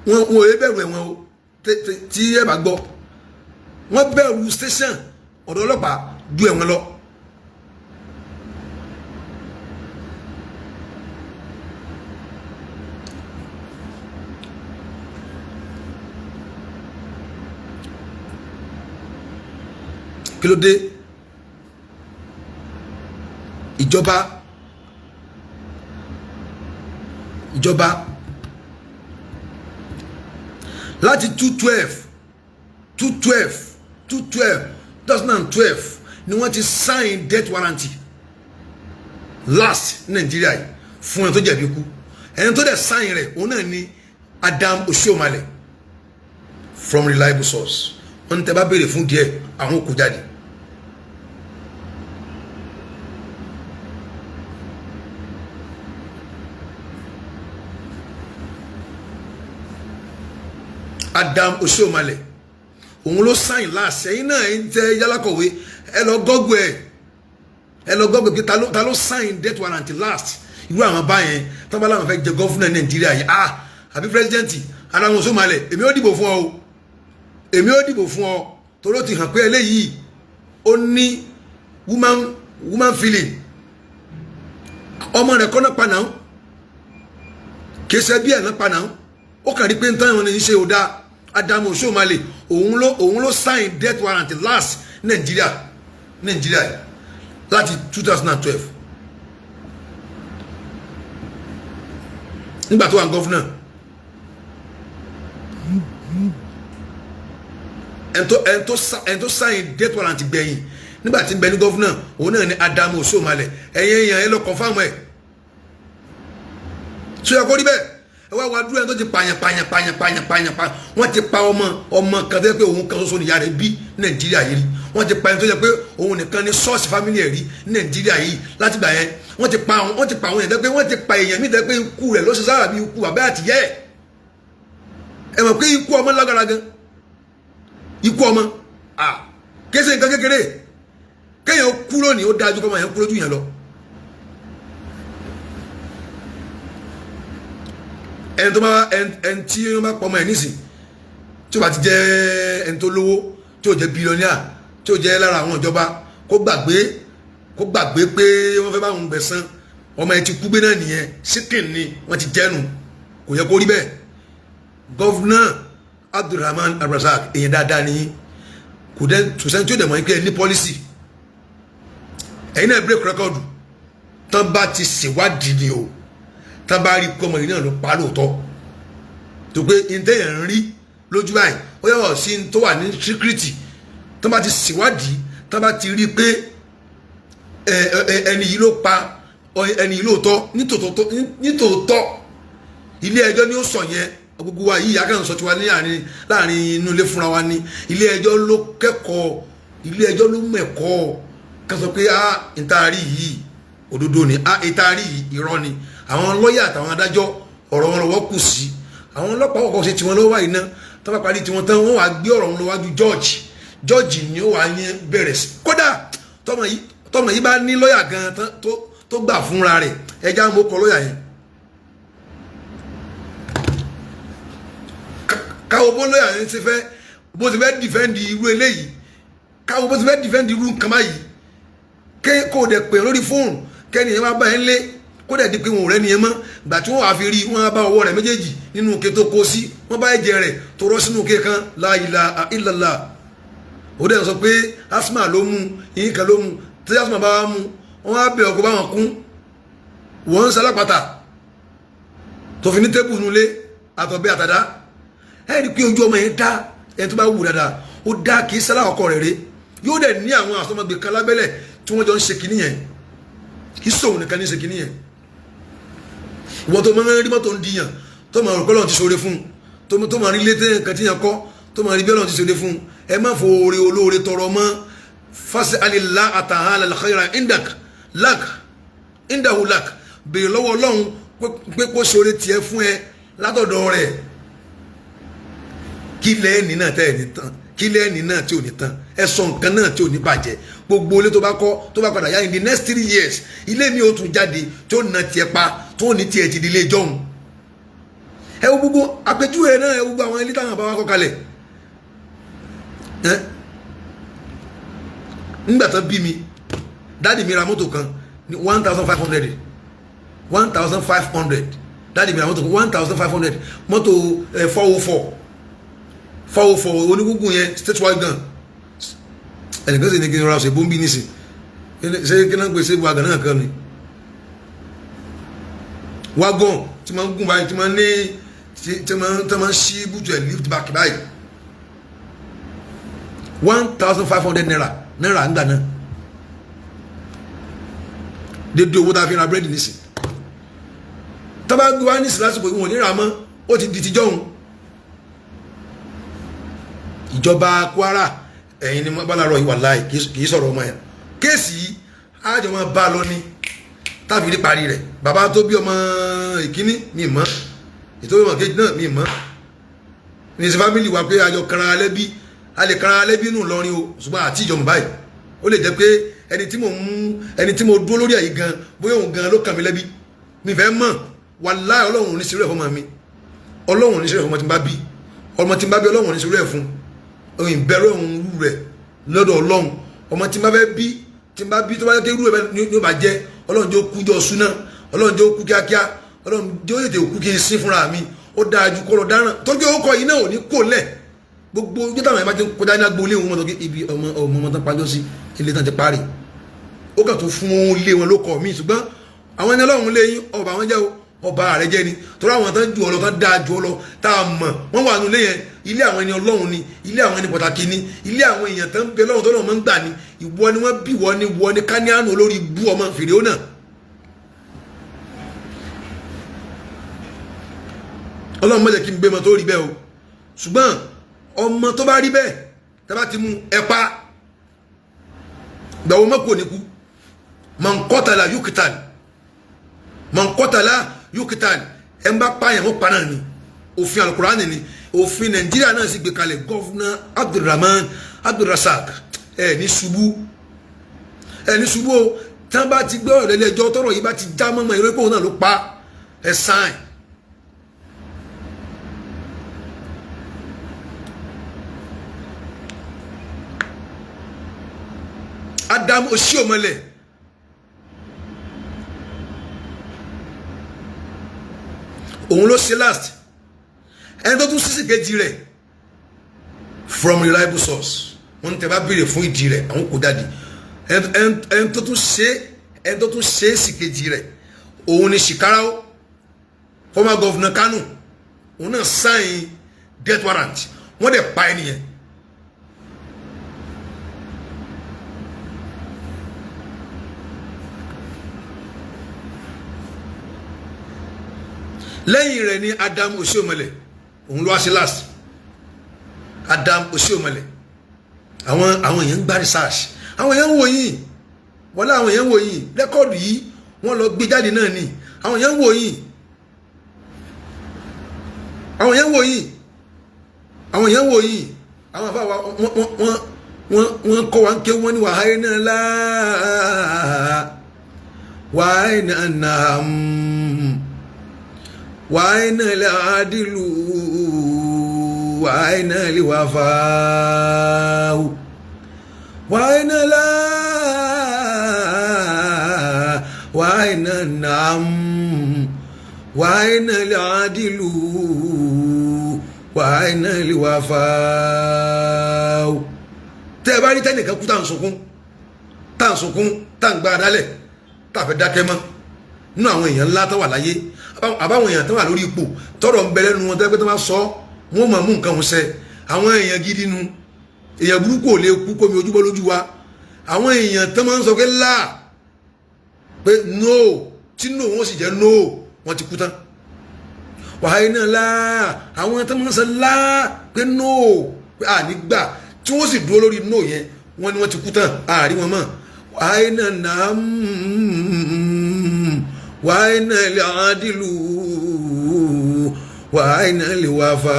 wọn yé bẹ̀rù ẹ̀wọ̀n o. Tí ẹ bá gbọ́, wọ́n bẹ̀rù station ọ̀dọ̀ ọlọ́pàá ju ẹ̀wọ̀n lọ. Kí ló dé? Ìjọba láti 2/12 2/12 2/12 2012 ni wọ́n ti sign death warrant last ní Nàìjíríà yìí fún ẹni tó jẹ̀bi ikú. Ẹni tó dẹ̀ sign rẹ̀, òun náà ni Adam Oshiomhole. From reliable source, wọ́n ní tẹ́ bá béèrè fún díẹ̀, àwọn kò jáde. Adam Oshiomhole, òun ló sign last. Ẹ̀yin náà ń tẹ yálàkọ̀wé, ẹ lọ Google ẹ, ẹ lọ Google pé ta ló sign death warrant last. Irú àwọn báyẹn tọ́ba láwọn fẹ́ jẹ governor Nàìjíríà yìí, ah, àbí president, Adam Oshiomhole, èmi ó dìbò fún ọ o, èmi ó dìbò fún ọ, torí ó ti hàn pé eléyìí ó ní woman feeling. Ọmọ rẹ̀ kọ́ náà pa náà, kìí ṣe bí ẹ̀ náà pa náà. Ó kàn rí pé nǹkan ìwọ̀n ní í ṣe ò dáa. Adamu Oshiomhole, òun ló sign death warrant last Nàìjíríà yìí láti 2012 nígbà tó wà ní governor. Ẹni tó sign death warrant gbẹ̀yìn nígbà tí ń bẹ ní governor, òun náà ni Adamu Oshiomhole. Ẹ̀yin èèyàn, ẹ lọ confirm ẹ̀. Ṣé ẹ kó rí bẹ́ẹ̀? Ẹ wá wá dúró, ẹni tó ti pààyàn pààyàn pààyàn pààyàn pààyàn pààyàn. Wọ́n ti pa ọmọ kan tó yẹ pé òun kan ṣoṣo nìyá rẹ̀ bí Nàìjíríà yìí rí. Wọ́n ti pa ẹni tó yẹ pé òun nìkan ní source family ẹ̀ rí Nàìjíríà yìí. Láti gbà yẹn, wọ́n ti pa àwọn èèyàn tó yẹ pé wọ́n ti pa èèyàn míì tó yẹ pé ikú rẹ̀ ló ṣe sára bí ikú bàbá àtìyẹ́ ẹ̀. Ẹ mọ̀ pé ikú ọmọ lágbára gan. Ikú ọmọ, ah, kése nǹkan kékeré. Kéèyàn kú lónìí, ó dájú kọ́mọ yẹn kú lójú yẹn lọ. Ẹni tó bá ẹni tí wọ́n bá pọmọ ẹ̀ nísìn, tí ó bá ti jẹ́ ẹni tó lówó, tí ó jẹ́ billionaire, tí ó jẹ́ lára àwọn ìjọba, kó gbàgbé pé wọ́n fẹ́ bá òun gbẹ̀san. Ọmọ ẹ ti kú gbé náà nìyẹn, síkìn ni wọ́n ti jẹ́nu. Kò yẹ kó rí bẹ́ẹ̀. Governor Abdulrahman Abdulrasaq, èèyàn dáadáa ni. Kò dẹ́ tòsẹ́ni tí ó dẹ̀ mọ́ ẹ ní policy. Ẹ̀yin náà break record. Tán bá ti ṣèwádìí ni o, tán bá rí kọ́mọ yìí náà ló pa lóòótọ́, tó pé ntẹ̀yẹ̀ ń rí lójú báyìí, ó yẹ sí tó wà ní secret. Tán bá ti ṣèwádìí, tán bá ti rí pé ẹni yìí ló pa ẹni yìí lóòótọ́ nítòótọ́, ilé ẹjọ́ ni ó sọ yẹn. Gbogbo wa yìí akẹ́kọ̀ọ́ sọ tiwa ní láàrin inú ilé fúnra wa ní. Ilé ẹjọ́ ló kẹ́kọ̀ọ́, ilé ẹjọ́ ló mẹ̀kọ́ ká sọ pé ah, ìtaari yìí òdodo ni, ah, ìtaari yìí irọ́ ni. Àwọn lọ́ọ̀yà àtàwọn adájọ́, ọ̀rọ̀ wọn lọ́wọ́ kù sí. Àwọn ọlọ́pàá kọ̀ọ̀kan ṣe tiwọn lọ́wọ́ báyìí ná. Tó bá parí tiwọn tán, wọ́n wàá gbé ọ̀rọ̀ wọn lọ́wájú judge. Judge ni ó wàá yẹn bẹ̀rẹ̀ sí. Kódà tọmọ yìí bá ní lọ́ọ̀yà gan tó gbà fúnra rẹ̀, ẹja mo kọ lọ́ọ̀yà yẹn. Káwọ bó lọ́ọ̀yà yẹn ti fẹ́, bó ti fẹ́ defend irú eléyìí, káwọ bó ti fẹ́ defend irú nǹkan báyìí. Kó o dẹ̀ pè lórí fóònù, kẹ́ni yẹn wá bá yẹn lé. Kó dẹ̀ di pé wọn ò rẹ́ nìyẹn mọ́. Gbà tí wọ́n wàá fi rí, wọ́n á bá ọwọ́ rẹ̀ méjèèjì nínú ike tó kó sí, wọ́n bá ẹ̀jẹ̀ rẹ̀ tó rọ́ sínú ike kan. La ilaha illallah. Ó dẹ̀ sọ pé asma ló mú yín kan ló mú. Tí asma bá wá mú, wọ́n á bẹ̀ ọkọ̀ báwọn kún. Wọ́n ń salápàtà tó fi ní tébù nulẹ̀ àtọ̀bẹ́ àtàdá. Ẹ rí i pé ojú ọmọ yẹn dá. Ẹni tó bá wù dáadáa, ó dá, kì í sálá ọkọ rẹ̀ rẹ̀. Yóò dẹ̀ ní àwọn àsọmọgbè kan lábẹ́lẹ̀ tí wọ́n jọ ń ṣe kínní yẹn. Kì í sòun nìkan ní ṣe kínní yẹn. Ìwọ́n tó máa ń rí mọ́tò ń dìyàn, tó máa rò pé Ọlọ́run ti ṣoore fún un, tó máa rí létí nǹkan tí yẹn kọ́, tó máa rí bí Ọlọ́run ti ṣoore fún un, ẹ má fo oore olóore tọrọ mọ́. Fas'alillah ta'ala al-khayra indak lak indahu lak. Béèrè lọ́wọ́ Ọlọ́run pé kó ṣoore tiẹ̀ fún ẹ látọ̀dọ̀ rẹ̀. Kí lẹ́ẹ̀ni náà tẹ́ ẹ̀ ní tán? Kí lẹ́ẹ̀ni náà tí ò ní tán? Ẹ sọ nǹkan náà tí ò ní bàjẹ́. Gbogbo ilé tó bá kọ́, tó bá padà yá, in the next 3 years, ilé mi ò tún jáde tí ó na tiẹ̀ pa, tó ní tiẹ̀ ti di ilé jọ̀hún. Ẹ wo gbogbo àpèjúwe náà, ẹ wo gbogbo àwọn ilé táwọn àbáwá kọ́ kalẹ̀. Ẹ nígbà tán bí mi, daddy mi ra mọ́tò kan ní 1,500, 1,500. Daddy mi ra mọ́tò kan 1,500, mọ́tò 404, 404 onígúngún yẹn, state wagon. Ẹnìkan sì ní kí n ra ọ̀sẹ̀ bóńbí nísìn. Ṣé kí náà pèsè wagon náà kan ni? Wagon tí máa ń gùn báyìí, tí máa ń ní, tí máa ń ṣí bùtù ẹ̀ lift back báyìí. ₦1,500 náírà ń gbà náà, dédé owó tá a fi ra búrẹ́dì nísìn. Tọ́ba gbé wá nísìn lásìkò, ìwọ̀n ní ra mọ́, ó ti di tijọ́ òun. Ìjọba Kwara, ẹ̀yin ni bálárọ̀ ìwà láì kì í sọ̀rọ̀ ọmọ yẹn. Case yìí, àjọ máa bá a lọ ní tábìlì parí rẹ̀. Bàbá tó bí ọmọ ìkíní mi mọ́, ètò ọmọ kejì náà mi mọ́ ní sẹ family wa pé àjọ kanra alẹ́ bí, a lè kanra alẹ́ bí nù lọrin o, ṣùgbọ́n àti ìjọba báyìí, ó lè jẹ́ pé ẹni tí mo mú, ẹni tí mo dúró lórí ẹ̀yìn gan, bóyá òun gan ló kàn mí lẹ́bi, mi fẹ́ mọ̀. Wàláhì, Ọlọ́run ò ní ṣerú ẹ̀ fọmọ mi. Ọlọ́run ò ní ṣerú ẹ̀ fọmọ tí n bá bí. Ọmọ tí n bá bí, Ọlọ́run ò ní ṣerú ẹ̀ fún. Òun ìbẹ̀rù òun rú rẹ̀ lọ́dọ̀ Ọlọ́run. Ọmọ tí n bá fẹ́ bí, tí n bá bí, tó bá yẹ kí irú ẹ̀ ní ó bá jẹ́, Ọlọ́run jẹ́ ó kú jọ súná, Ọlọ́run jẹ́ ó kú kíákíá, Ọlọ́run jẹ́ ó tètè kú kí n sín fúnra mi. Ó dáa ju kó lọ dáràn, torí pé ó kọ yìí náà ò ní kó lẹ̀. Gbogbo ojú táwọn ẹ̀ bá ti ń kọjá ní agboolé wọn, mọ́tò ibi ọmọ ọmọ ọmọ tán pàjọ́ sí ilé tán ti parí, ó kàn tó fún ohun ilé wọn ló kọ mí. Ṣùgbọ́n àwọn ẹni Ọlọ́run lé yín, ọba àwọn jẹ́ o, ọba rẹ jẹ́ ni, torí àwọn tán ju ọ lọ, tán dáa ju ọ lọ, tá a mọ̀ wọ́n wà nílé yẹn. Ilé àwọn ẹni Ọlọ́run ni, ilé àwọn ẹni pàtàkì ni, ilé àwọn èèyàn tán bẹ lọ́run tó lọ́run máa ń gbà ni. Ìwọ ni wọ́n bí, wọ́n ni, wọ́n ni káníánù olórí bú ọmọ fèrè náà. Ọlọ́run má jẹ́ kí n gbé ọmọ tó rí bẹ́ẹ̀ o. Ṣùgbọ́n ọmọ tó bá rí bẹ́ẹ̀, tá bá ti mú ẹ pa, gbàwó mọ́kò ní kú. Man qatala yuqtal, man qatala yuqtal. Ẹ ń bá pààyàn, wọ́n pa náà ni. Òfin Alukurani ni, òfin Nàìjíríà náà sì gbé kalẹ̀. Governor Abdulrahman Abdulrasaq, ẹ ní ṣubú, ẹ ní ṣubú o. Tí wọ́n bá ti gbé ọ̀rọ̀ lẹ́lẹ́jọ́, tọ́rọ̀ yìí bá ti já mọ́mọ́ ìrẹ́pọ̀ náà ló pa, ẹ sáìn. Adam Oshiomhole, òun ló ṣe last. Ẹni tó tún sísì kejì rẹ̀, from reliable source, wọ́n tẹ́ bá béèrè fún ìdí rẹ̀, àwọn kò jáde. Ẹni tó tún ṣe, ẹni tó tún ṣe sí kejì rẹ̀, òun ni Shekarau, former governor Kano. Òun náà sign death warrant, wọ́n dẹ̀ pa ẹni yẹn. Lẹ́yìn rẹ̀ ni Adam Oshiomhole, òun ló wá sí last. Adam Oshiomhole. Àwọn èèyàn ń gbá research, àwọn èèyàn ń wò yín wọlé, àwọn èèyàn ń wò yín. Record yìí, wọ́n lọ gbé jáde náà ni. Àwọn èèyàn ń wò yín, àwọn èèyàn ń wò yín, àwọn èèyàn ń wò yín. Àwọn àfáà wọ́n kọ́ wa ń ké, wọ́n ní wàhálà náà láà wàhálà náà wàhálà làádìlú wàhálà lìwàfáà wàhálà láà wàhálà nàám wàáyínà lè àdìlù wàáyínà lè wàfáà. Tẹ́ ẹ bá rí tẹ́nìkan kú, tá à ń sunkún, tá à ń sunkún, tá à ń gba adálẹ̀, tá a fẹ́ dákẹ́ mọ́ nínú àwọn èèyàn ńlá tó wà láyé, àbáwọn èèyàn tó wà lórí ipò, tọrọ ń bẹ lẹ́nu wọn, tẹ́ pé tó bá sọ wọn máa mú nǹkan wọn ṣẹ. Àwọn èèyàn gidi nu. Èèyàn burúkú ò lè kú kómi ojúbọ lójú wa. Àwọn èèyàn tó máa ń sọ pé láà, pé no, tí no wọn sì jẹ́ no, wọ́n ti kú tán. Wàhálà náà láà, àwọn tó máa ń sọ láà pé no, pé à ní gbà, tí wọ́n sì dúró lórí no yẹn, wọ́n ní wọ́n ti kú tán, àárí wọn mọ́. Wàhálà náà, wàhálà lè àdìlù, wàhálà lè wàfà.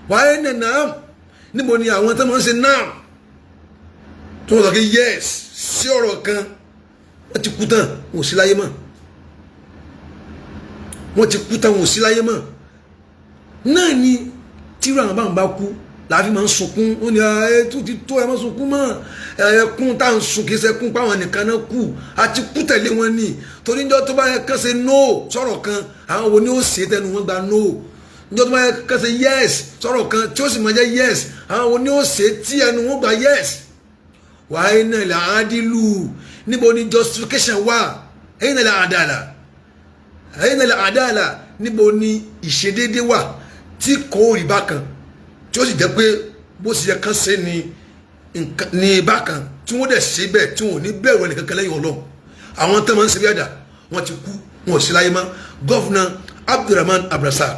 Wàhálà náà, níbo ni àwọn tó máa ń ṣe náà, tí wọ́n sọ pé yes sí ọ̀rọ̀ kan? Wọ́n ti kú tán, wọn ò sí láyé mọ́. Wọ́n ti kú tán, wọn ò sí láyé mọ́. Náà ni tírú àwọn báwọn bá kú láàfin máa ń sunkún. Ó ní ẹ tó ti tó, ẹ má sunkún mọ́. Ẹkún tá à ń sun kì í ṣẹkún páwọn nìkan náà kú, àti kú tẹ̀lé wọn ni. Torí níjọ́ tó bá yẹ kán ṣe no sọ̀rọ̀ kan, àwọn wo ni ó ṣe tẹnu wọn gba no? Níjọ́ tó bá yẹ kán ṣe yes sọ̀rọ̀ kan, tí ó sì máa jẹ́ yes, àwọn wo ni ó ṣe tí ẹnu wọn gba yes? Wàá iná ilẹ̀ àádìlú, níbo ni justification wà? Ẹ̀yin ilẹ̀ àdàlà, ẹ̀yin ilẹ̀ àdàlà, níbo ni ìṣedéédé wà tí kò rí bákan, tí ó sì jẹ́ pé bó ṣe yẹ kán ṣe ni ní bákan, tí wọ́n dẹ̀ ṣe bẹ́ẹ̀, tí wọ́n ò ní bẹ̀rù ẹnìkankan lẹ́yìn Ọlọ́run? Àwọn tó máa ń ṣe bí àdá, wọ́n ti kú, wọn ò sí láyé mọ́. Governor Abdulrahman Abdulrasaq,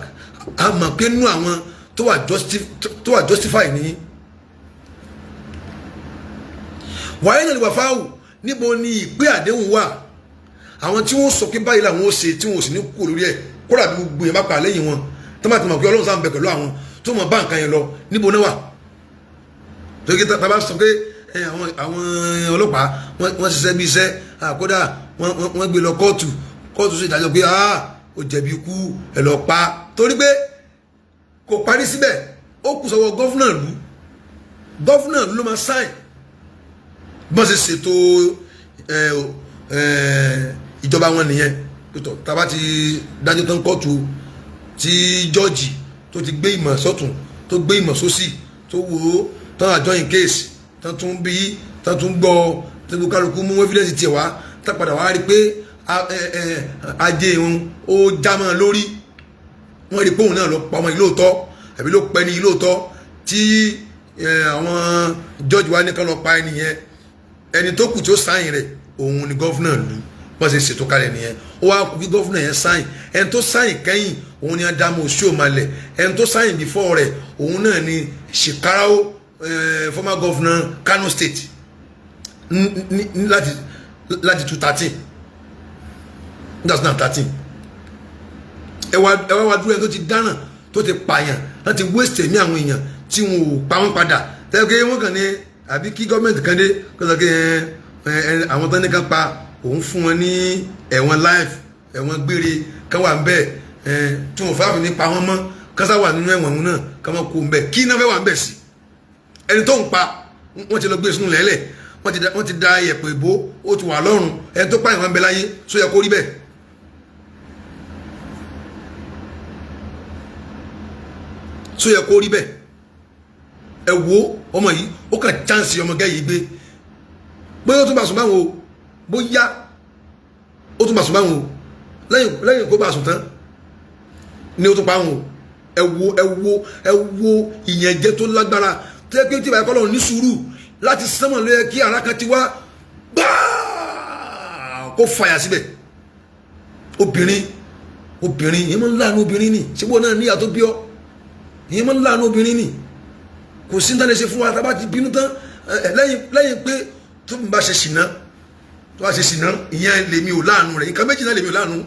a mọ̀ pé nínú àwọn tó wà justify nìyí. Wàá yẹn wàfáwù, níbo ni ìpè àdéhùn wà? Àwọn tí wọ́n sọ pé báyìí làwọn ó ṣe, tí wọ́n ò sì ní kú lórí ẹ̀, kódà bí gbogbo yẹn bá pa lẹ́yìn wọn, tó máa ti mọ̀ pé Ọlọ́run sáà ń bẹ pẹ̀lú àwọn, tó mọ̀ bá nǹkan yẹn lọ, níbo náà wà? Torí tá a bá sọ pé àwọn ọlọ́pàá wọ́n ṣiṣẹ́ bí iṣẹ́, kódà wọ́n gbé lọ kóòtù, kóòtù sì dájọ́ pé ó jẹ̀bi ikú, ẹ̀ lọ pa. Torí pé kò parí síbẹ̀, ó kù sọ́wọ́ governor ìlú. Governor ìlú ló máa sign. Bọ́n ṣe ṣètò ìjọba wọn nìyẹn. Pẹ̀tọ̀ tá a bá ti dájọ́ tán kóòtù, tí jọ́ọ̀jì tó ti gbé ìmọ̀ sọ́tún, tó gbé ìmọ̀ sósì, tó wò ó tán, adjourn case tán, tún bí tán, tún gbọ́ tó gbó, kálukú mú evidence tiẹ̀ wá, tá padà wá rí pé ajé òun ó já mọ́ lórí, wọ́n rí pé òun náà lọ pa ọmọ yìí lóòótọ́, àbí ló pẹ́ ní yìí lóòótọ́, tí àwọn jọ́ọ̀jì wa ní kán lọ pa ẹni yẹn, ẹni tó kù tí ó sign rẹ̀, òun ni governor ìlú. Wọ́n ṣe ṣètò kalẹ̀ nìyẹn. Ó wá kú kí governor yẹn sign. Ẹni tó sign kẹ́yìn, òun ni Adamu Oshiomhole. Ẹni tó sign before rẹ̀, òun náà ni Shekarau, former governor Kano State láti 2013, 2013. Ẹ wá dúró, ẹni tó ti dáràn, tó ti pààyàn, láti waste ẹ̀mí àwọn èèyàn, tí wọn ò pa wọn padà, tẹ́lẹ̀ pé wọ́n kàn ní àbí kí gọ́ọ̀mẹ̀ntì kan dé kó sọ pé ẹ àwọn tó ní ká pa, òun fún wọn ní ẹ̀wọ̀n life, ẹ̀wọ̀n gbére, kán wà ń bẹ̀ ẹ, tí wọn fà ní pa wọn mọ́, kán sá wà nínú ẹ̀wọ̀n òun náà, kán mọ́ kó ń bẹ̀. Kí iná fẹ́ wà ń bẹ̀ sí? Ẹni tó ń pa, wọ́n ti lọ gbé sínú lẹ́lẹ̀, wọ́n ti da ẹ̀pẹ̀ ìbò, ó ti wà lọ́rùn. Ẹni tó pààyàn wọn bẹ láyé, só yẹ kó rí bẹ́ẹ̀? Só yẹ kó rí bẹ́ẹ̀? Ẹ wo ọmọ yìí, ó kàn chance ọmọ gẹ́ yìí gbé, bóyá ó tún bá sùn báwọn o, bóyá ó tún bá sùn báwọn o. Lẹ́yìn kó bá sùn tán ni ó tún pa wọn o. Ẹ wo, ẹ wo, ẹ wo ìyẹnjẹ tó lágbára tó yẹ pé tí ìbáyìí kọ́ ní sùúrù láti sánmọ̀ ló yẹ kí ara kan ti wá gbáà kó fàyà síbẹ̀. Obìnrin, obìnrin yẹn máa ń láàánú obìnrin ni. Síbò náà níyà tó bí ọ, ìyẹn máa ń láàánú obìnrin ni. Kò sí ní tán lè ṣe fún wa tá a bá ti bínú tán. Lẹ́yìn pé tó ń bá ṣe ṣìnà, tó bá ṣe ṣìnà, ìyẹn lèmi ò láàánú rẹ̀. Nǹkan méjì náà lèmi ò láàánú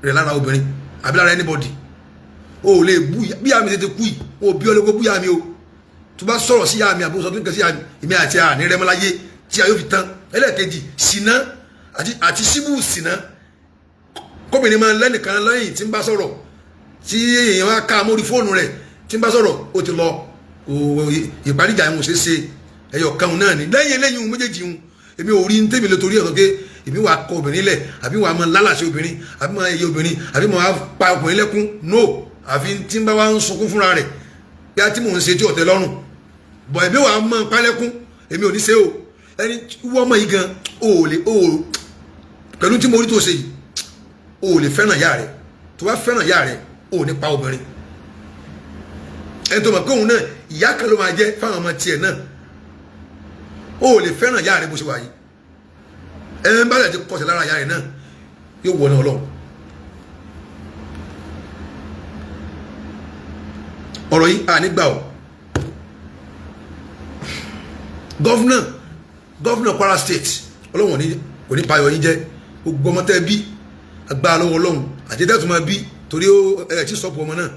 rẹ̀ lára obìnrin àbí lára anybody. O ò lè bú bí àmì tètè kú yìí, o bí ọ lè kó bú yà mí o. Tó bá sọ̀rọ̀ sí yà mí, àbúrò sọ tó ń kẹ́ sí yà mí, èmi àti àní rẹ́mọ́láyé tí a yóò fi tán. Ẹlẹ́ẹ̀kejì, ṣìnà àti síbù ṣìnà, kóbìnrin máa lẹ́nìkan lẹ́yìn tí ń bá sọ̀rọ̀, tí èèyàn wá ká mórí fóònù rẹ̀ tí ń bá sọ̀rọ̀, ó ti lọ. Kò ìparíjà ìwọ̀n ṣeé ṣe. Ẹyọ kan náà ni. Lẹ́yìn eléyìí ohun méjèèjì ohun, èmi ò rí ní tèmi lè torí ẹ̀ sọ pé Èmi wàá kọ obìnrin lẹ̀, àbí wàá máa lálàsí obìnrin, àbí máa yẹ obìnrin, àbí máa pa ọkùnrin lẹ́kún? No, àfi tí ń bá wa ń sunkún fúnra rẹ̀ bí a ti mò ń ṣe tí ọ̀tẹ̀ lọ́rùn bọ̀. Èmi wàá máa pa lẹ́kún, èmi ò ní ṣe o. Ẹni wọ́n ọmọ yìí gan, o ò lè o pẹ̀lú tí mo rí tó ṣe yìí, o ò lè fẹ́ràn ìyá rẹ̀. Tó bá fẹ́ràn ìyá rẹ̀, o ò ní pa obìnrin. Ẹni tó mọ̀ pé òun náà, ìyá kan ló máa jẹ́ fáwọn ọmọ tiẹ̀ náà, o ò lè fẹ́ràn ìyá rẹ̀ bó ṣe wà yìí. Ẹni bá ti kọsẹ̀ lára ìyá rẹ̀ náà, yóò wọ ní Ọlọ́run. Ọ̀rọ̀ yìí à nígbà o. Governor Kwara State, Ọlọ́run kò ní payọ̀ yín jẹ́. Gbogbo ọmọ tẹ́ bí, agbára lọ́wọ́ Ọlọ́run àti tẹ́tù máa bí, torí ó ẹ̀ tí sọ́pù ọmọ náà.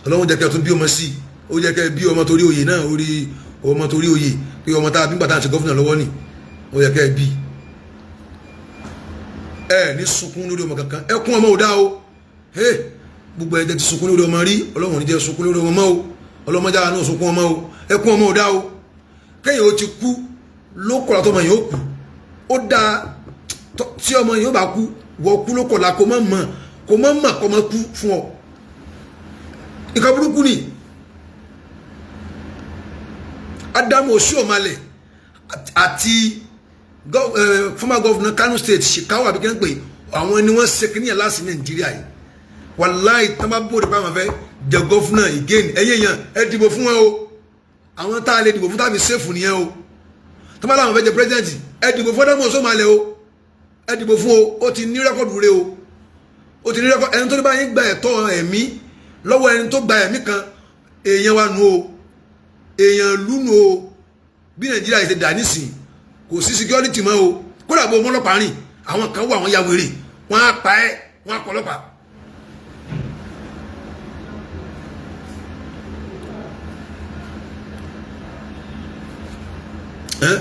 Ọlọ́run jẹ́ kẹ́ tún bí ọmọ sí i, ó jẹ́ kẹ́ bí ọmọ torí oyè náà, orí ọmọ torí oyè pé ọmọ tá a bí gbàtà àti governor lọ́wọ́ ni ó yẹ kẹ́ bí. Ẹ ní sunkún lórí ọmọ kankan. Ẹkún ọmọ ò dá o. Gbogbo ẹ jẹ́ ti sunkún lórí ọmọ rí, Ọlọ́run ní jẹ́ sunkún lórí ọmọ mọ́ o. Ọlọ́mọdé àwọn náà sunkún ọmọ o. Ẹkún ọmọ ò dá o. Kẹ́yìn ó ti kú ló kọ̀ọ̀lá, tọmọ yẹn ó kú, ó dáa. Tí ọmọ yẹn ó bá kú, wọ́n kú ló kọ̀ọ̀lá, kó má mọ̀, kó má mọ̀, kó má kú fún ọ. Nǹkan burúkú ni. Adamu Oshiomhole àti former governor Kano State, Shekau, àbí kí wọ́n pè àwọn ni wọ́n ṣe kíníyàn láti Nàìjíríà yìí. Wàláì, tán bá bóde pé àwọn fẹ́ jẹ governor again, ẹ̀yẹ yẹn, ẹ dìbò fún wọn o. Àwọn tá a lè dìbò fún tàbí sèfù nìyẹn o. Tán bá láwọn fẹ́ jẹ president, ẹ dìbò fún Adamu Oshiomhole o, ẹ dìbò fún o. Ó ti ní record rẹ o, ó ti ní record. Ẹni tó ní bá yín gba ẹ̀tọ́ ẹ̀mí lọ́wọ́ ẹni tó gba ẹ̀mí kan, èèyàn wa nù o, èèyàn lù nù o. Bí Nàìjíríà yìí ṣe dà nísìn, kò sí security mọ́ o. Kódà bó ọmọlọ́pàá rìn, àwọn kan wà, wọ́n ya wèrè, wọ́n á pa ẹ́, wọ́n á kọ́ ọlọ́pàá. Ẹ́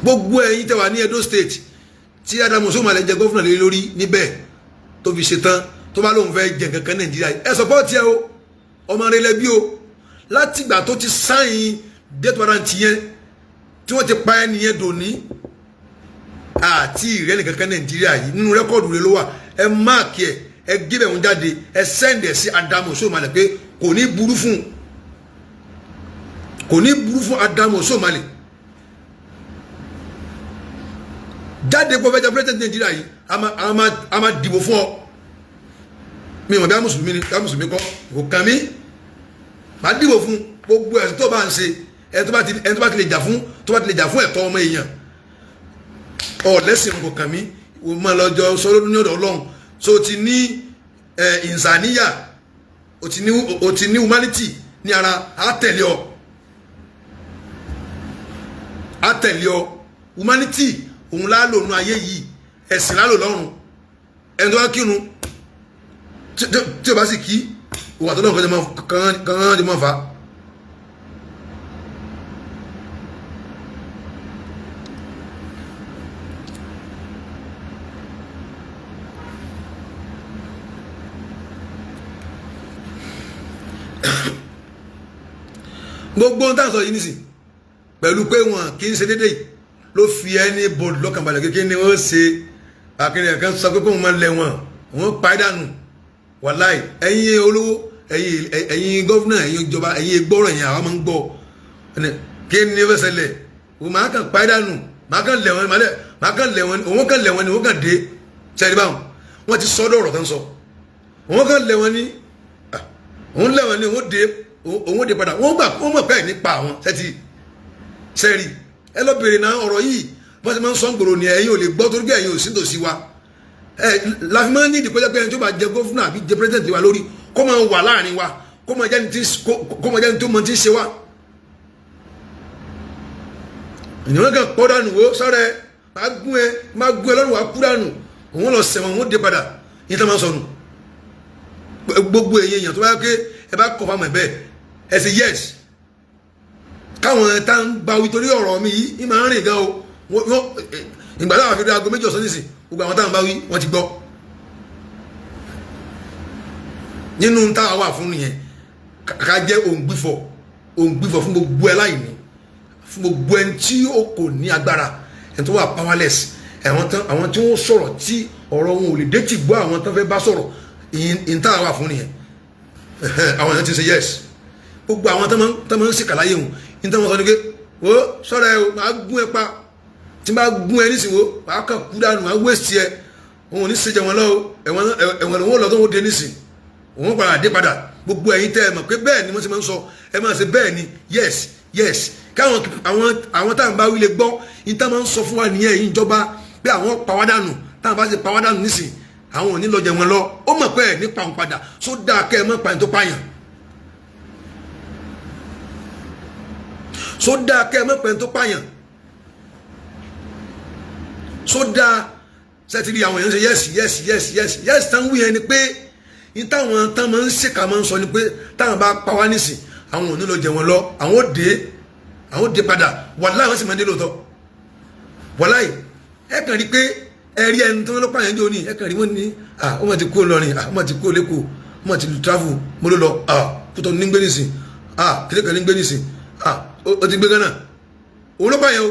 gbogbo ẹ̀yin tẹ́ wà ní Edo State tí Adamu Oshiomhole jẹ governor lé lórí níbẹ̀, tó fi ṣetán, tó bá lóun fẹ́ jẹ kankan Nàìjíríà, ẹ support ẹ o. Ọmọ rẹ lẹbi o. Látìgbà tó ti sign death warrant yẹn tí wọ́n ti pa ẹni yẹn dòní, àti ìrẹ́lẹ̀ kankan Nàìjíríà yìí, nínú record rẹ ló wà. Ẹ mark ẹ, ẹ gé bẹ̀ wọ́n jáde, ẹ send ẹ̀ sí Adamu Oshiomhole pé kò ní burú fún, kò ní burú fún Adamu Oshiomhole. Jáde pọ̀ fẹ́ jẹ president Nàìjíríà yìí, a máa dìbò fún ọ. Mi mọ̀ bí a mùsùlùmí ni, bí a mùsùlùmí kọ́, kò kàn mí. Màá dìbò fún gbogbo ẹ̀sìn tó bá ń ṣe. Ẹni tó bá ti lè jà fún, tó bá ti lè jà fún ẹ̀tọ́ ọmọ èèyàn, ọ lẹ́sìn, kò kàn mí. O máa lọ jọ sọ ní ọ̀dọ̀ Ọlọ́run. So o ti ní ẹ ìnsàníyà, o ti ní humanity ní ara. Á tẹ̀lé ọ, á tẹ̀lé ọ. Humanity òun lálò nù ayé yìí, ẹ̀sìn lálò lọ́run. Ẹni tó bá kírun, tí o bá sì kí òwò àtọ́lọ́ kan kan jẹ́ mọ́ fa. Gbogbo ohun tá à ń sọ yìí nísìn, pẹ̀lú pé wọn kì í ṣe déédéé, ló fi ẹni bòdù lọ́kàn balẹ̀ kékeré ni wọ́n ṣe. Àkìrìn kan sọ pé kóun máa lẹ̀ wọ́n, wọ́n pa é dànù. Wàláì, ẹ̀yin olówó, ẹ̀yin governor, ẹ̀yin ìjọba, ẹ̀yin gbọ́rọ̀ yẹn, àwọn máa ń gbọ́. Kí ni ó fẹ́ ṣẹlẹ̀? Òun máa kàn pa é dànù, máa kàn lẹ̀ wọ́n, máa kàn lẹ̀ wọ́n, òun kàn lẹ̀ wọ́n ni, òun kàn dé sẹ́ni báwọn. Wọ́n ti sọ́dọ̀ ọ̀rọ̀ tó ń sọ, òun kàn lẹ̀ wọ́n ni, òun lẹ̀ wọ́n ni, òun dé, òun dé padà. Wọ́n gbà, wọ́n mọ̀ pé nípa àwọn sẹ́ti sẹ́rí. Ẹ lọ bèrè náà ọ̀rọ̀ yìí, wọ́n ti máa ń sọ ń gbòòrò ni. Ẹ̀yin ò lè gbọ́ torí pé ẹ̀yin ò sí tòsí wa. Ẹ láfi máa ń ní ìdíkọjá pé ẹni tó bá jẹ governor àbí jẹ president wa lórí, kó máa wà láàrin wa, kó máa jẹ́ni tó mọ tí ń ṣe wa. Ìyẹn kan pọ́ dànù wo sọ́rọ̀ ẹ, máa gún ẹ, máa gún ẹ lọ́rùn, wá kú dànù. Òun lọ sẹ̀wọ̀n, òun dé padà. Yín tó máa sọnù. Gbogbo èyí èèyàn tó bá yẹ pé ẹ bá kọ̀ fáwọn ẹ̀ bẹ́ẹ̀, ẹ ṣe yes. Káwọn tá ń gba wí torí ọ̀rọ̀ mi yìí ní máa ń rìn gan o. Ìgbà táwọn fi rí aago 2 ọ̀sán nísìn, gbogbo àwọn táwọn bá wí, wọ́n ti gbọ́. Nínú táwọn wà fún nìyẹn, ká jẹ́ òǹgbìfọ̀. Òǹgbìfọ̀ fún gbogbo ẹ láìní, fún gbogbo ẹni tí ó kò ní agbára, ẹni tó wà powerless, àwọn tí wọ́n sọ̀rọ̀ tí ọ̀rọ̀ wọn ò lè dé tì gbọ́ àwọn tó fẹ́ bá sọ̀rọ̀. Ìyìn tá a wà fún nìyẹn. Àwọn èèyàn ti ṣe yes. Gbogbo àwọn tó máa ń ṣèkà láyé wọn ní tó máa sọ ni pé, "Wo, sọ̀rọ̀ ẹ o, máa gún ẹ pa. Tí n bá gún ẹ nísìnyí, wo, máa kàn kú dànù, máa wéṣì ẹ." Òun ò ní ṣèjẹ wọn lọ o. Ẹ̀wọ̀n ẹ̀wọ̀n lòun ò lọ tó ń dé nísìn, òun padà dé padà. Gbogbo ẹ̀yin tẹ́ ẹ mọ̀ pé bẹ́ẹ̀ ni wọ́n ti máa ń sọ, ẹ máa ṣe bẹ́ẹ̀ ni. Yes, káwọn àwọn táwọn bá wí lè gbọ́ ní táwọn máa ń sọ fún wa nìyẹn. Ẹ̀yin ìjọba, pé àwọn pàwádànù, táwọn bá ṣe pàwádànù nísìn, àwọn ò ní lọ jẹ wọn lọ. Ó mọ̀ pé ẹ̀ nípa òun padà sódà kẹ́ ẹ mọ̀ pààyàn tó pààyàn, sódà kẹ́ ẹ mọ̀ pààyàn tó pààyàn, sódà sẹ́tìrì. Àwọn èèyàn ṣe yes, yes, yes, yes, yes. Tán wí yẹn ni pé ní táwọn tán máa ń ṣèkà máa ń sọ ni pé táwọn bá pa wá nísìn, àwọn ò ní lọ jẹ wọn lọ, àwọn ò dé, àwọn ò dé padà. Wàláì, wọ́n sì máa ń dé lóòótọ́. Wàláì, ẹ kàn rí pé ẹ rí ẹni tó ń lọ́pàá yẹn jò ní, ẹ kàn rí wọ́n ní, "Ah, wọ́n ti kú lọrin. Ah, wọ́n ti kú lẹ́kọ̀ọ́, wọ́n ti travel." Mo ló lọ, ah, kútọ́ ní gbé nísìn, ah, kílẹ̀ kan ní gbé nísìn, ah, ó ti gbé Ghana. Òun ló pààyàn o,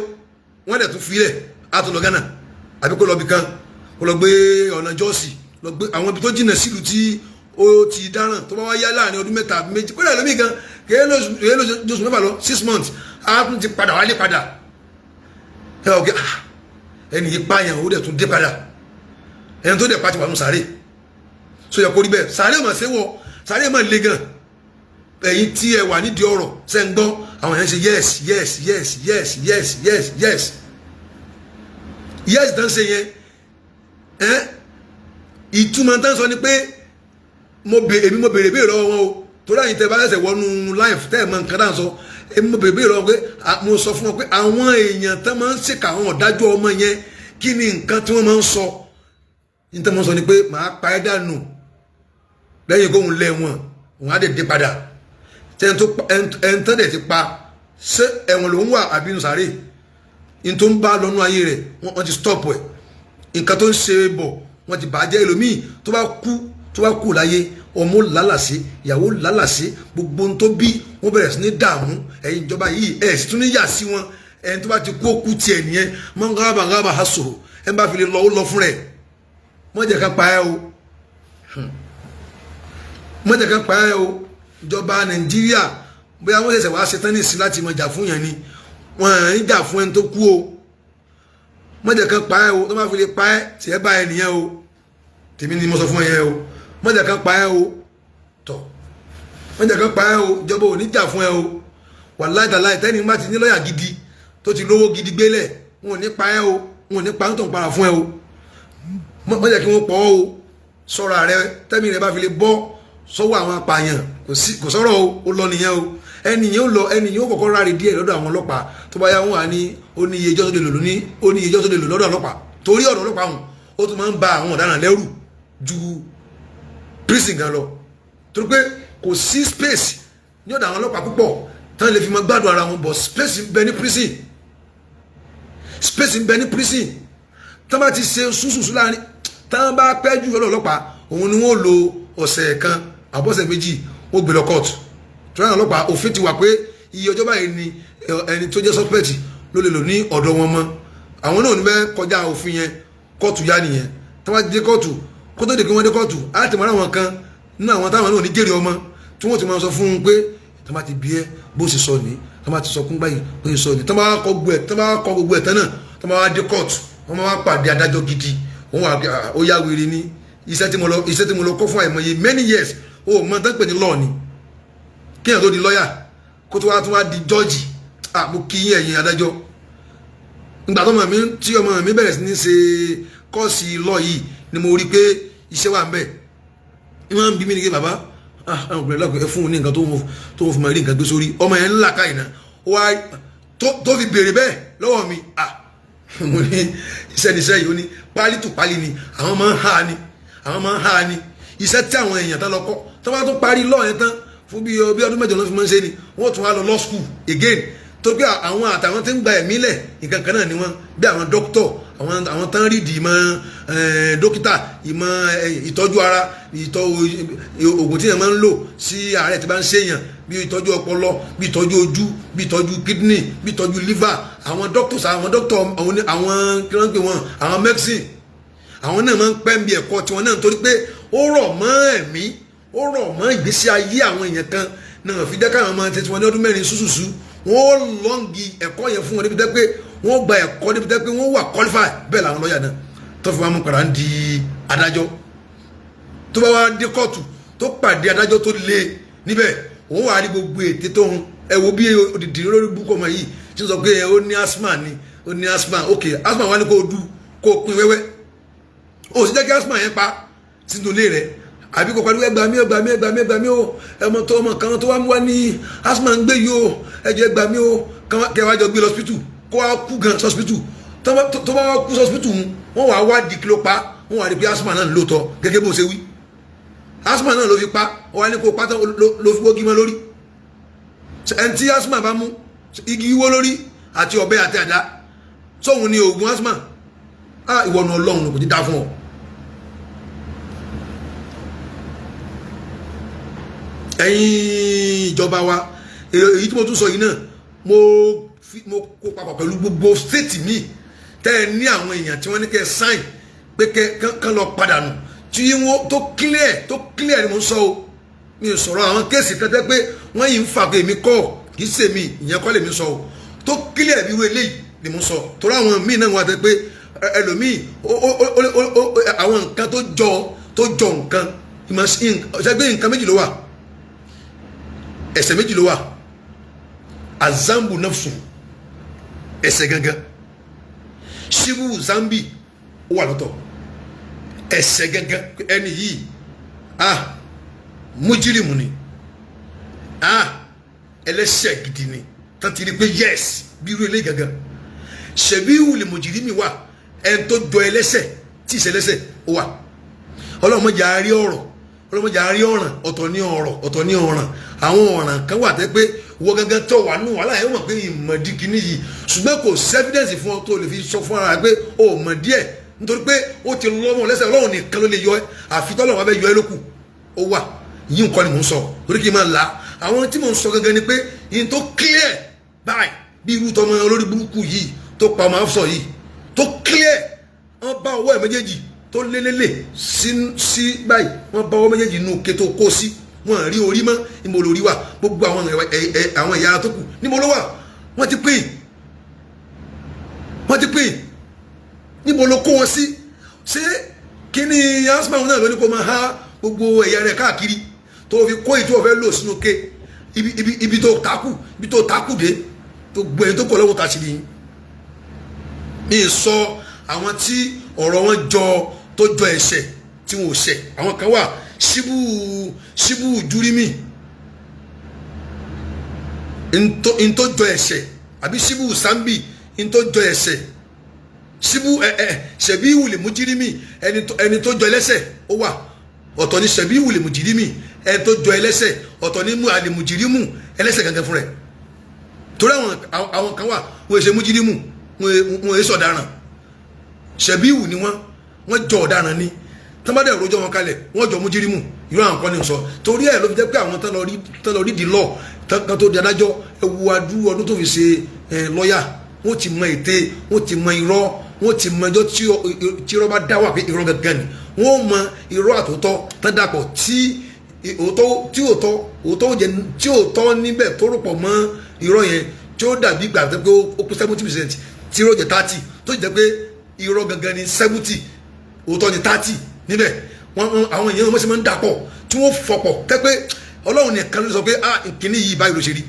wọ́n dẹ̀ tún filẹ̀, á tún lọ Ghana àbí kó lọ bì kan, kó lọ gbé ọ̀nà Jọ́ọ̀sì, lọ gbé àwọn ibi tó jìnnà sílùú tí ó ti dáràn. Tó bá wá yá, láàrin ọdún 3 àbí 2, kódà lómi gan kèé lóṣù 6 lọ, 6 months, á tún ti padà wálé padà. Ẹ ọ̀ kí ẹni yìí pààyàn, ó dẹ̀ tún dé padà. Ẹni tó dẹ̀ pa ti wà nù sàárè. So yẹ kó rí bẹ́ẹ̀. Sàárè mà ṣe wọ, sàárè mà le gan. Ẹ̀yin tí ẹ wà nídìí ọ̀rọ̀ ṣe ń gbọ́, àwọn èèyàn ṣe yes, yes, yes, yes, yes, yes, yes, yes. Tán ṣe yẹn ẹ, ìtumọ̀ tán sọ ni pé mo bè èmi mo béèrè béèrè lọ́wọ́ wọn o, torí àyìn tẹ bá ṣẹ̀ṣẹ̀ wọnú life tẹ́ ẹ̀ mọ nǹkan dáhùn sọ. Èmi mo béèrè béèrè lọ́wọ́ pé mo sọ fún wọn pé àwọn èèyàn tán máa ń ṣèkà, àwọn ọ̀dájú ọmọ yẹn, kí ni nǹkan tí wọ́n máa ń sọ? Ní tán máa ń sọ ni pé, "Màá pa ẹ́ dànù." Lẹ́yìn kóhun lẹ̀ wọ̀n, òun á dẹ̀ dé padà. Ẹni tán dẹ̀ ti pa, ṣé ẹ̀wọ̀n lòún wà àbí inú sàárè? Ní tó ń bá lọ́nú ayé rẹ̀, wọ́n ti stop ẹ̀. Nǹkan tó ń ṣe bọ̀, wọ́n ti bàjẹ́. Ẹlòmíì tó bá kú, tó bá kú láyé, ọmọ lálàsí, ìyàwó lálàsí, gbogbo ohun tó bí, wọ́n bẹ̀rẹ̀ sí ní dààmú. Ẹ̀yin ìjọba yìí, ẹ̀ sì tún ní yà sí wọn. Ẹni tó bá ti kú, ó kú tiẹ̀ nìyẹn. Mọ́ ń gábà gábà ha sòrò, ẹ̀ ń bá fi lè lọ, ó lọ fún rẹ̀. Mọ́ jẹ́ ká pa ẹ́ o, mọ́ jẹ́ ká pa ẹ́ o. Ìjọba Nàìjíríà, bóyá wọ́n ṣẹ̀ṣẹ̀ wá ṣetán nísìn láti mọ jà fún yẹn ni, wọ́n ń jà fún ẹni tó kú o. Mọ́ jẹ́ ká pa ẹ́ o. Tó bá fi lè pa ẹ́, tiẹ̀ bá ẹ nìyẹn o. Tèmi ni mo sọ fún ẹ yẹn o. Mọ́ jẹ́ ká pa ẹ́ o. Tọ̀, mọ́ jẹ́ ká pa ẹ́ o. Ìjọba ò ní jà fún ẹ o. Wàláì tàláì, tẹ́ni bá ti ní lọ́ọ̀yà gidi, tó ti lówó gidi gbélẹ̀, wọn ò ní pa ẹ́ o. Wọn ò ní pa ń tàn para fún ẹ o. Mọ́ jẹ́ kí wọ́n pọ̀ ọ́ o. Sọ̀rọ̀ rẹ, tẹ́mi rẹ bá fi lè bọ́ sọ́wọ́ àwọn apààyàn, kò sọ̀rọ̀ o. Ó lọ nìyẹn o. Ẹni yẹn ó lọ, ẹni yẹn ó kọ́kọ́ ráre díẹ̀ lọ́dọ̀ àwọn ọlọ́pàá. Tó bá yá, wọn wà ní ó ní iye ijọ́ tó lè lò ní, ó ní iye ijọ́ tó lè lò lọ́dọ̀ ọlọ́pàá, torí ọ̀dọ̀ ọlọ́pàá hùn, ó tún máa ń ba àwọn ọ̀daràn lẹ́rù ju prison gan lọ, torí pé kò sí space ní ọ̀dọ̀ àwọn ọlọ́pàá púpọ̀ tán lè fi máa gbádùn ara wọn, but space ń bẹ ní prison, space ń bẹ ní prison. Tán bá ti ṣe sùsùsù láàrin, tán bá pẹ́ jù lọ́dọ̀ ọlọ́pàá, òun ni wọ́n lo ọ̀sẹ̀ kan àbọ̀sẹ̀ 2, wọ́n gbé lọ court. Torí àwọn ọlọ́pàá, òfin ti wà pé iye ọjọ́ báyìí ni ẹni tó jẹ́ suspect ló lè lò ní ọ̀dọ̀ wọn mọ́. Àwọn náà ní bẹ́ẹ̀ kọjá òfin yẹn, kóòtù yá nìyẹn. Tí wọ́n dé kóòtù, kó tó di kí wọ́n dé kóòtù, á ti mọ̀ àwọn kan nínú àwọn táwọn náà ní jèrè ọmọ tí wọ́n ti máa sọ fún un pé tí wọ́n bá ti bí ẹ bó ṣe sọ ní, tí wọ́n bá ti sọ kún báyìí bó ṣe sọ ní, tí wọ́n bá kọ gbogbo ẹ̀, tí wọ́n bá kọ gbogbo ẹ̀ tán náà, tí wọ́n bá dé kóòtù, wọ́n máa pàdé adájọ́ gidi. Òun wà, ó yá wèrè ní iṣẹ́ tí mo lọ kọ́ fún àìmọye many years. Ó mọ tán pè ní law ni, kéèyàn tó di lọ́yà, kó tó wá tún wá di jọ́ọ̀jì. Ah, mo kí yín, ẹ̀yin adájọ́. Ìgbà tó ọmọ mi, tí ọmọ mi bẹ̀rẹ̀ sí ní ṣe course law yìí ni mo rí pé iṣẹ́ wà ń bẹ̀. Wọ́n ń bí mi ní kí bàbá, ah, àwọn obìnrin lọ́kọ̀ ẹ fún un ní nǹkan tó ń fún mi rí nǹkan gbé sórí ọmọ yẹn ńlá káyìí náà ó wá tó fi béèrè bẹ́ẹ̀ lọ́wọ́ mi. Ah, mo ní iṣẹ́ níṣẹ́ yìí. Ó ní pálí tù pálí ni àwọn máa ń há ni, àwọn máa ń há ni. Iṣẹ́ tí àwọn èèyàn tán lọ kọ́, tó bá tún parí law yẹn tán fún bí ọdún 8 ló fi máa ń ṣe ni, wọ́n tún wá lọ law school again. Tó pé àwọn àtàwọn tí ń gba ẹ̀mí lẹ̀, nǹkan kan náà ni wọ́n. Bí àwọn dókítọ̀, àwọn tán rí di ìmọ̀ dókítà, ìmọ̀ ìtọ́jú ara, ìtọ́ oògùn tí yẹn máa ń lò sí àárẹ̀ tí bá ń ṣèyàn, bí ìtọ́jú ọpọlọ, bí ìtọ́jú ojú, bí ìtọ́jú kidney, bí ìtọ́jú liver, àwọn doctors, àwọn doctor, àwọn kí wọ́n ń pè wọ́n, àwọn medicine, àwọn náà máa ń pẹ́ ń bí ẹ̀kọ́ tiwọn náà, nítorí pé ó rọ̀ mọ́ ẹ̀mí, ó rọ̀ mọ́ ìgbésí ayé àwọn èèyàn kan náà. Fi dẹ́ka àwọn ọmọ títí wọn ní ọdún 4 ṣùṣùṣù, wọ́n lọ́ǹgì ẹ̀kọ́ yẹn fún wọn níbi tẹ́ pé wọ́n gba ẹ̀kọ́, níbi tẹ́ pé wọ́n wà qualify. Bẹ́ẹ̀ làwọn lọ́ọ̀yà náà tó fi wá mú padà ń di adájọ́. Tó bá wá dé kóòtù, tó pàdé adájọ́ tó lé níbẹ̀, òun wà á rí gbogbo ète tó ń ẹ wo bí odidi lórí búkọ ọmọ yìí tí ń sọ pé ó ní asthma ni, ó ní asthma. Ok, asthma wà ní kó o du, kó o pin wẹ́wẹ́, o sì jẹ́ kí asthma yẹn pa sínú ilé rẹ̀, àbí kò pariwo, "Ẹgbàá mi, ẹgbàá mi, ẹgbàá mi, ẹgbàá mi o, ẹmọ tó ọmọ kan tó wá mú wá ní asthma ń gbé yìí o, ẹjẹ ẹgbàá mi o." Kẹwàá jọ gbé lọ hospital, kó wá kú gan hospital. Tó bá wá kú hospital, wọ́n wá wá di kí ló pa. Wọ́n wá rí pé asthma náà lóòótọ́, gẹ́gẹ́ bó ṣe wí, asthma náà ló fi pa. Wọ́n wá ní kó pátá ló fi wógi mọ́ lórí. Ẹni tí asthma bá mú, igi wó lórí àti ọ̀bẹ àti àdá sóhun ni oògùn asthma. Ah, ìwọ̀nù Ọlọ́run kò ní dá fún ọ. Ẹ̀yin ìjọba wa, èyí tí mo tún sọ yìí náà, mo kó papọ̀ pẹ̀lú gbogbo state míì tẹ́ ẹ ní àwọn èèyàn tí wọ́n ní kẹ́ ẹ sign pé kẹ́ kán lọ padà nù, tí wọ́n tó clear, tó clear ni mo ń sọ o. Mi ò sọ̀rọ̀ àwọn case kan tẹ́ pé wọ́n yìí ń fà pé èmi kọ́, kì í ṣe mi, ìyẹn kọ́ lèmi sọ o. Tó clear bí irú eléyìí ni mo sọ, torí àwọn míì náà wà tẹ́ pé ẹlòmíì, àwọn nǹkan tó jọ nǹkan ṣẹgbẹ́, nǹkan méjì ló wà, ẹ̀ṣẹ̀ méjì ló wà. Azambu nafsu, ẹ̀ṣẹ̀ gangan. Ṣíbù zambi, ó wà lọ́tọ̀. Ẹ̀ṣẹ̀ gangan, ẹni yìí, ah, mújírìmù ni, ah, ẹlẹ́ṣẹ̀ gidi ni, tán ti rí pé yes, bí irú eléyìí gangan. Ṣẹ̀bí ìwùlẹ̀ mùjírìmì wà, ẹni tó jọ ẹlẹ́ṣẹ̀ tí ìṣẹ̀lẹ́ṣẹ̀ ó wà. Ọlọ́mọdé àárí ọ̀rọ̀, ọlọ́mọdé àárí ọ̀ràn. Ọ̀tọ̀ ní ọ̀rọ̀, ọ̀tọ̀ ní ọ̀ràn. Àwọn ọ̀ràn kan wà tẹ́ pé wọ́n gangan tó wà nù wàhálà yẹn, mọ̀ pé ìmọ̀dí kìíní yìí, ṣùgbọ́n kò sí evidence fún ọ tó lè fi sọ fún ara pé o mọ̀ díẹ̀, nítorí pé ó ti lọ́mọ lẹ́sẹ̀. Ọlọ́run nìkan ló lè yọ ẹ́, àfi tọ́lọ́run wá bẹ́ yọ ẹ́ lókù. Ó wà yìí, nǹkan ni mò ń sọ, torí kì í máa la àwọn tí mò ń sọ gangan ni pé yìí tó clear báyìí, bí irú tọmọ olórí burúkú yìí tó pa ọmọ afsọ yìí, tó clear, wọ́n bá ọwọ́ ẹ̀ méjèèjì tó lélẹ́lẹ̀ sí báyìí, wọ́n bá ọwọ́ méjèèjì inú ke tó kó sí, wọ́n rí orí mọ́. Níbo lórí wà? Gbogbo àwọn ẹ̀yà ara tó kù, níbo ló wà? Wọ́n ti pín, wọ́n ti pín. Níbo ló kó wọn sí? Ṣé kíní asma náà ló ní kó máa há gbogbo ẹ̀yà rẹ̀ káàkiri, tó fi kó ìtú ọ̀fẹ́ lò sínú ke ibi tó takù, ibi tó takù dé, tó gbọ́ ẹni tó kọ̀ lọ́wọ́ tàṣírí yín? Mi sọ àwọn tí ọ̀rọ̀ wọn jọ, tó jọ ẹ̀ṣẹ̀ tí wọn ò ṣẹ̀. Àwọn kan wà, ṣíbù ṣíbù júrímì, ntó jọ ẹ̀ṣẹ̀, àbí ṣíbù sambi, ntó jọ ẹ̀ṣẹ̀, ṣíbù ẹ ẹ ṣẹ̀bí ìwùlẹ̀ mújírímì, ẹni tó jọ ẹlẹ́ṣẹ̀ ó wà. Ọ̀tọ̀ ni ṣẹ̀bí ìwùlẹ̀ mújírímì, ẹni tó jọ ẹlẹ́ṣẹ̀. Ọ̀tọ̀ ni mú àlèmùjírímù, ẹlẹ́ṣẹ̀ gangan fún rẹ̀. Torí àwọn kan wà, wọ́n ṣe mújírímù, wọ́n ṣe ọ̀daràn, ṣẹ̀bí ìwù ni wọ́n jọ ọ̀daràn ni. Tọ́mọdé rojọ́ wọn kalẹ̀, wọ́n jọ mújírímù. Irú àwọn kan ní sọ. Torí ẹ̀ ló fi jẹ́ pé àwọn tán lọ rí di lọ tán tó di adájọ́, ewu adúrú ọdún tó fi ṣe lọ́yà, wọ́n ti mọ ète, wọ́n ti mọ irọ́, wọ́n ti mọ ẹjọ́ tí irọ́ bá dá wà pé irọ́ gangan ni. Wọ́n mọ irọ́ àtòótọ́ tán dàpọ̀, tí òótọ́, tí òótọ́, òótọ́ jẹ, tí òótọ́ níbẹ̀ tó rò pọ̀ mọ́ irọ́ yẹn, tí ó dàbí ìgbà tó pé ó kú 70%, tí irọ́ jẹ́ 30, tó jẹ́ pé irọ́ gangan ni 70, òótọ́ ni 30 níbẹ̀. Wọ́n àwọn èèyàn wọ́n sì máa ń dàpọ̀, tí wọ́n fọ̀pọ̀ tẹ́ pé Ọlọ́run nìkan ló sọ pé ah, nkíní yìí, báyìí ló ṣe rí.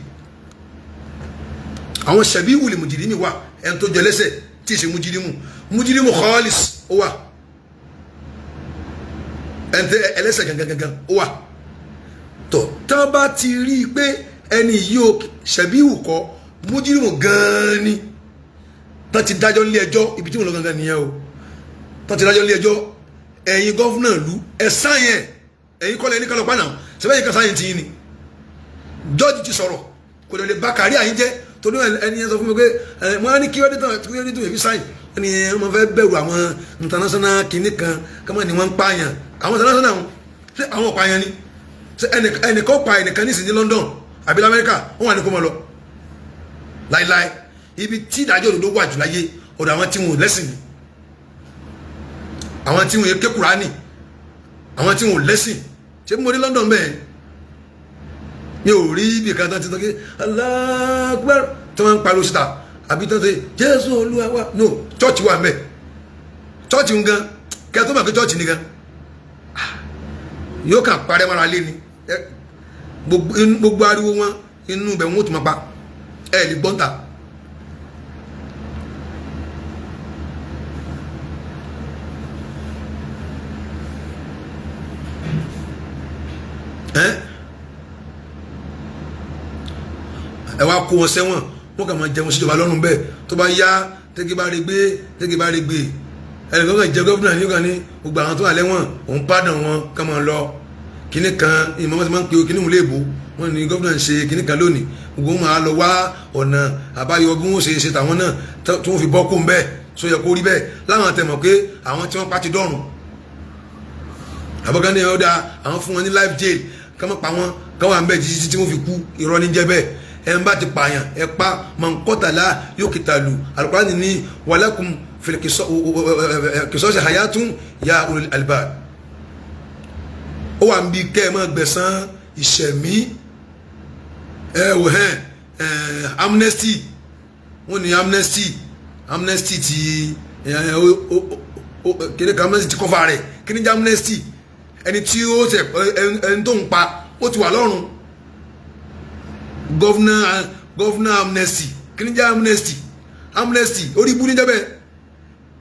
Àwọn ṣẹ̀bí wùlì mùjìrìmì wà, ẹni tó jẹ lẹ́sẹ̀ tí ì ṣe mùjìrìmù, mùjìrìmù khalis ó wà, ẹni tẹ ẹlẹ́sẹ̀ gangan gangan ó wà. Tó tán bá ti rí i pé ẹni yìí ó ṣẹ̀bí wù kọ́, mùjìrìmù gan-an ni, tán ti dájọ́ nílé ẹjọ́, ibi tí mo lọ gangan nìyẹn o. Tán ti dájọ́ nílé ẹjọ́, ẹ̀yin governor ìlú, ẹ̀ sáyẹn, ẹ̀yin kọ́lẹ̀ ní kálọ̀ pánà sẹ́fẹ̀yìn kan sáyẹn tì yín ni. Jọ́ọ̀jì ti sọ̀rọ̀, kò lè ba kárí àyín jẹ́. Torí ẹni yẹn sọ fún mi pé wọ́n á ní kí wọ́n dé tán kí wọ́n dé tó yẹ fi sáyìn. Ẹni yẹn wọ́n fẹ́ bẹ̀rù àwọn international kinní kan kọ́mọ ni wọ́n ń pààyàn. Àwọn international wọn ṣé àwọn ọ̀pààyàn ni? Ṣé ẹnìkan pa ẹnìkan nísìnyí ní London àbí lamẹ́ríkà, wọ́n wà ní kó mọ́ lọ láíláí? Ibi tí ìdájọ́ òdodo wà jù láyé, ọ̀dọ̀ àwọn tí wọn ò lẹ́sìn ni, àwọn tí wọn yẹ ké Kùránì, àwọn tí wọn ò lẹ́sìn. Ṣé mo rí London bẹ́ẹ̀? Mi ò rí ibi kan tán ti tán kí Allahu Akbar tí wọ́n ń pariwo síta, àbí tán ṣe Jésù Olúwa wa. No, church wà mẹ́, church ń gan kí a tó mọ̀ pé church ni gan yóò kàn parẹ́ mọ́ra lé ni. Gbogbo ariwo wọn inú ibẹ̀ wọn ó tún máa pa ẹ lè gbọ́n ta. Ẹ wá kó wọn sẹ́wọ̀n, wọn kàn máa jẹun síjọba lọ́rùn bẹ́ẹ̀. Tó bá yá, tẹ́gí bá rí gbé, tẹ́gí bá rí gbé, ẹnìkan kan jẹ gómìnà ní kan ní gbogbo àwọn tó wà lẹ́wọ̀n, òun pardon wọn kàn máa lọ. Kíní kan ìmọ̀ wọn ti máa ń pe kíní òun léèbó wọn ní gómìnà ń ṣe kíní kan lónìí, gbogbo wọn máa lọ wá ọ̀nà àbáyọ bí wọ́n ṣe ṣe tàwọn náà tí wọ́n fi bọ́ kó ń bẹ́ẹ̀. So yẹ kó rí bẹ́ẹ̀ láwọn àtẹ̀mọ̀ pé àwọn tí wọ́n pa ti dọ̀rùn. Àbọ̀gán ní ọ̀dà àwọn fún wọn ní life jail, kọ́ mọ́ pa wọn, kọ́ wà ń bẹ́ẹ̀ títí tí wọ́n fi kú. Irọ́ ní jẹ́ bẹ́ẹ̀. Ẹ ń bá ti pààyàn, ẹ pa. Mọ̀nkọ́tàlá yóò kìtàlù. Al-Qur'ani ní walakum fil qisasi hayatun ya ulil albab. Ó wà ń bi kẹ́ ẹ máa gbẹ̀sán ìṣẹ̀mí. Ẹ wò hẹ́n ẹ, amnesty, wọ́n ní amnesty, amnesty ti kéde kan, amnesty ti kọ́fà rẹ̀. Kí ni jẹ́ amnesty? Ẹni tí ó tẹ ẹni tó ń pa, ó ti wà lọ́rùn. Governor amnesty, kí ni jẹ́ amnesty? Amnesty orí ibú ní jẹ́bẹ̀.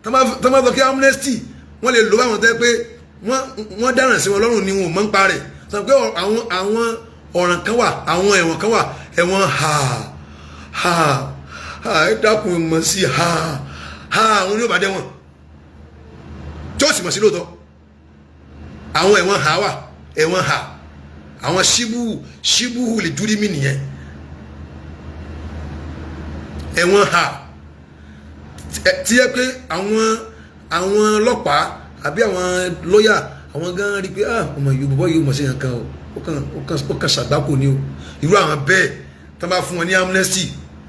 Tọ́ bá sọ kí amnesty, wọ́n lè lò báwọn tẹ́ pé wọ́n dáràn sí wọn lọ́rùn ni wọn ò mọ̀ ń pa rẹ̀. Sọ pé àwọn ọ̀ràn kan wà, àwọn ẹ̀wọ̀n kan wà, ẹ̀wọ̀n ha ha ha, ẹ dákun mọ̀ sí ha ha, àwọn oníbàdẹ́ wọn tí ó sì mọ̀ sí lóòótọ́. Àwọn ẹ̀wọ̀n ha wà, ẹ̀wọ̀n ha, àwọn ṣíbù ṣíbù lè dúrí mí nìyẹn. Ẹ̀wọ̀n ha tí yẹ pé àwọn ọlọ́pàá àbí àwọn lọ́yà, àwọn gan rí pé, ah, ọmọ yìí, bọ́bọ́ yìí ò mọ̀ sí nǹkan o, ó kàn ṣàgbákò ni o. Irú àwọn bẹ́ẹ̀, tó bá fún wọn ní amnesty,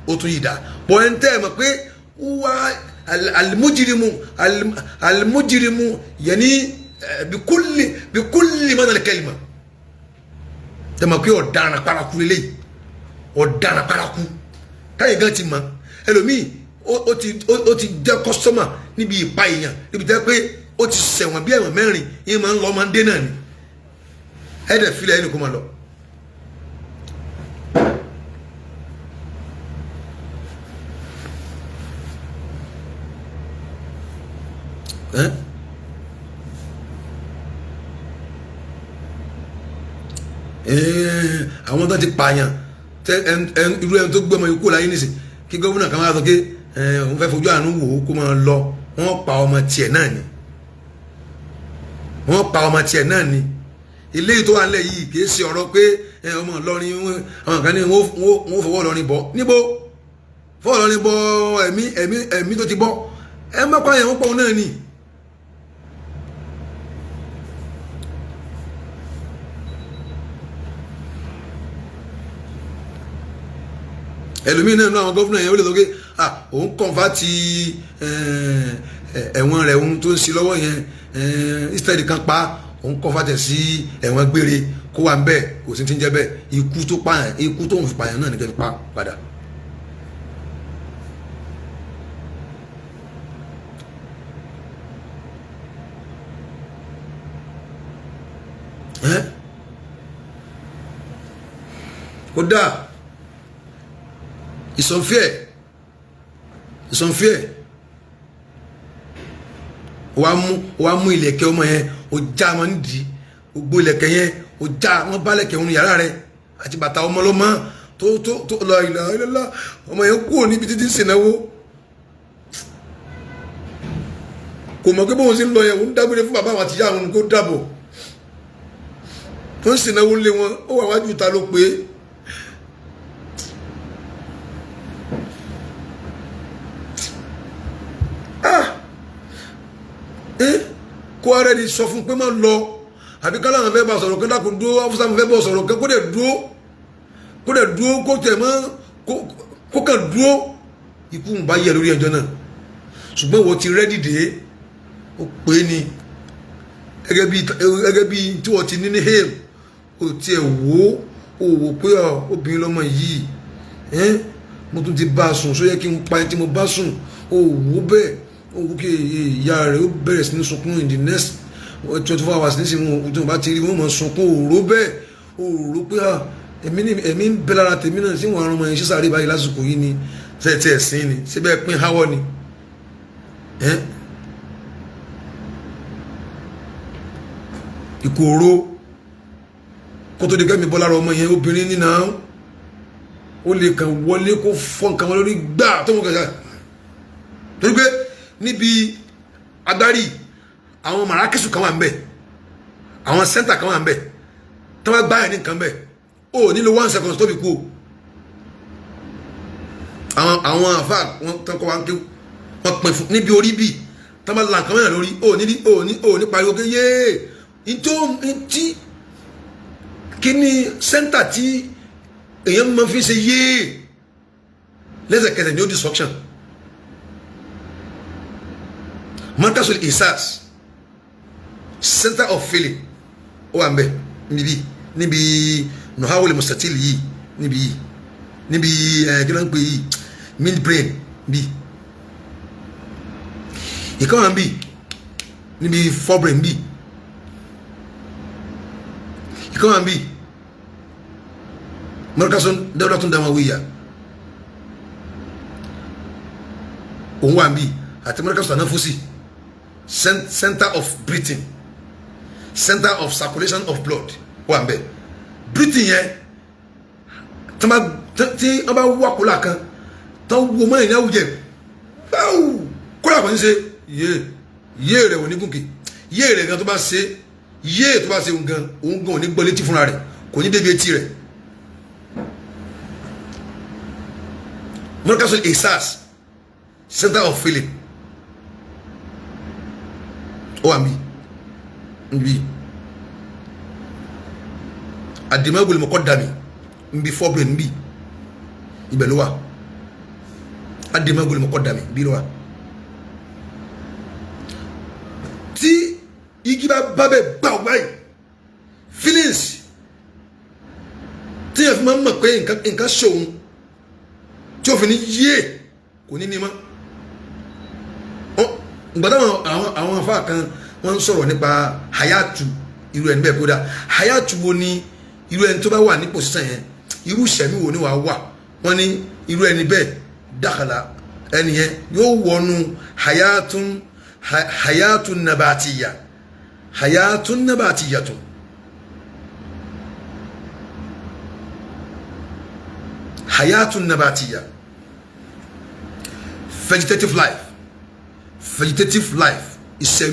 ó tún yìí dá bọ́. Ẹni tẹ́ ẹ mọ̀ pé wá alimujirimu, alimujirimu yẹni bikulli mana kalima, tẹ́ mọ̀ pé ọ̀daràn paraku lélẹ́yìí, ọ̀daràn paraku táyì gan ti mọ̀. Ẹlòmíì ó ti jẹ́ customer níbi ìpa èèyàn, níbi tẹ́ pé ó ti ṣẹ̀wọ̀n bí ẹ̀wọ̀n 4, yín máa ń lọ, máa ń dé náà ni. Ẹ̀ẹ́dẹ̀ filẹ̀ ẹni kò máa lọ. Ẹ́ àwọn tó ti pààyàn, irú ẹni tó gbé ọmọ ikú láyé nísìn, kí gómìnà kan máa sọ pé òun fẹ́ fojú àánú wò ó kó máa lọ, wọ́n pa ọmọ tiẹ̀ náà ni, wọ́n pa ọmọ tiẹ̀ náà ni. Ilé yìí tó wà nílẹ̀ yìí kì í ṣe ọ̀rọ̀ pé ọmọ Ìlọrin, àwọn kan ní wọ́n fọwọ́ Ìlọrin bọ̀ níbo, fọwọ́ Ìlọrin bọ̀. Ẹ̀mí ẹ̀mí ẹ̀mí tó ti bọ́, ẹ má pa àyàn, wọ́n pọ̀ náà ni. Ẹlòmíín náà nínú àwọn governor yẹn, ó lè sọ pé, ah, òun convert ẹ̀wọ̀n rẹ̀, òun tó ń ṣe lọ́wọ́ yẹn, instead kan pa, òun convert ẹ̀ sí ẹ̀wọ̀n gbére kó wà ń bẹ́ẹ̀. Kò sí ti ń jẹ́ bẹ́ẹ̀. Ikú tó pààyàn, ikú tó ń fi pààyàn náà ní kẹ́ fi pa padà. Ẹ́ kódà it's unfair, it's unfair. Wàá mú ìlẹ̀kẹ̀ ọmọ yẹn, o já wọn nídìí, gbogbo ìlẹ̀kẹ̀ yẹn o já wọn bá lẹ̀kẹ̀ wọn yàrá rẹ àti bàtà ọmọ lọ́mọ tó tó tó lọ ìlà ìlà. Ọmọ yẹn kúrò níbi títí ń sìnáwó, kò mọ̀ pé bóun ṣe ń lọ yẹn, òun dágbére fún bàbá àwọn àtìyá àwọn kó dàbọ̀. Wọ́n ń sìnáwó lé wọn, ó wà wájú ìta ló pé. wá rẹ̀ ni sọ fún pé má lọ, àbí kálá àwọn fẹ́ bá sọ̀rọ̀ kí dákun dúró, ọ́fíìsì àwọn fẹ́ bọ̀ sọ̀rọ̀ kí kó dẹ̀ dúró, kó dẹ̀ dúró, kó tẹ̀ mọ́, kó kàn dúró. Ikú ń bá yẹ lórí ẹjọ́ náà, ṣùgbọ́n wọ́n ti ready dé. Ó pè é ní gẹ́gẹ́ bí tí wọ́n ti ní ní hail. Ó tiẹ̀ wò ó wò pé obìnrin lọ́mọ yìí, mo tún ti bá a sùn, só yẹ kí n pa ẹni tí mo bá sùn? Ó wò bẹ́ẹ̀, ó wò kí ìyá rẹ̀ ó bẹ̀rẹ̀ sí ní sunkún in the next 24 hours nísìnyí, tí wọ́n bá ti rí wọ́n mọ̀ sunkún. Ó rò bẹ́ẹ̀, ó rò pé ẹ̀mí ń bẹ lára tèmi náà sí wọn àrùn ọmọ yẹn sísáré báyìí lásìkò yìí ni ṣe ti ẹ̀sìn ni síbẹ̀ pín háwọ́ ni. Ìkòrò kó tó di kẹ́mi bọ́ lára ọmọ yẹn, obìnrin nínà ó lè kàn wọlé kó fọ́ nǹkan wọn lórí gbà tó mú kẹsà, torí pé níbi agbárí àwọn màrákìsù kan wà ń bẹ, àwọn center kan wà ń bẹ tí wọ́n gbá yẹn ní nǹkan bẹ, ó nílò 1 second tó fi kú o. Àwọn àfa wọn tán kọ́ wa ń kéwù, wọ́n pin fún níbi orí bíi tí wọ́n bá la nǹkan mẹ́rin lórí, ó ní pariwo pé yéé ntí kíní center tí èèyàn máa fi ṣe yéé lẹ́sẹ̀kẹsẹ̀ ní ó destruction. Markasul isas, center of feeling, ó wà ń bẹ níbi nuhawul mustatil yìí, níbi yìí, níbi ẹ kí ló ń pè yìí, midbrain bí ìkan wà ń bì níbi forebrain bí ìkan wà ń bì markasun dawlatun damawiya, òun wà ń bì àti markasun tanafusi, center of breathing, center of circulation of blood wà ń bẹ. Breathing yẹn, tí wọ́n bá wá kólà kan tó wo mọ́ ìní àwùjẹ báwù kólà kan ń ṣe yé yé rẹ̀ ò ní gùnkè yé rẹ̀ gan, tó bá ṣe yé, tó bá ṣe òun gan, òun gan ò ní gbọ́ létí fúnra rẹ̀, kò ní débi etí rẹ̀. Markasul isas, center of feeling, ó wà mí nbí adimagul muqaddami nbí forebrain nbí, ibẹ̀ ló wà. Adimagul muqaddami bí ló wà. Tí igi bá bá bẹ gbà ọ báyìí, feelings tí yẹn fi máa ń mọ̀ pé nǹkan ṣe òun tí o fi ní yé kò ní ní mọ́. Gbọ́dọ̀ àwọn afá kan wọ́n ń sọ̀rọ̀ nípa hayatu irú ẹni bẹ́ẹ̀. Kódà hayatu wo ni irú ẹni tó bá wà ní pòsíṣàn yẹn, irú ìṣẹ̀mí wo ni wàá wà? Wọ́n ní irú ẹni bẹ́ẹ̀ dákàlà, ẹni yẹn yóò wọnú hayatun, hayatun nabatiya, hayatun nabatiyatun. Hayatun nabatiya, vegetative life, vegetative life, ìṣẹ̀mí.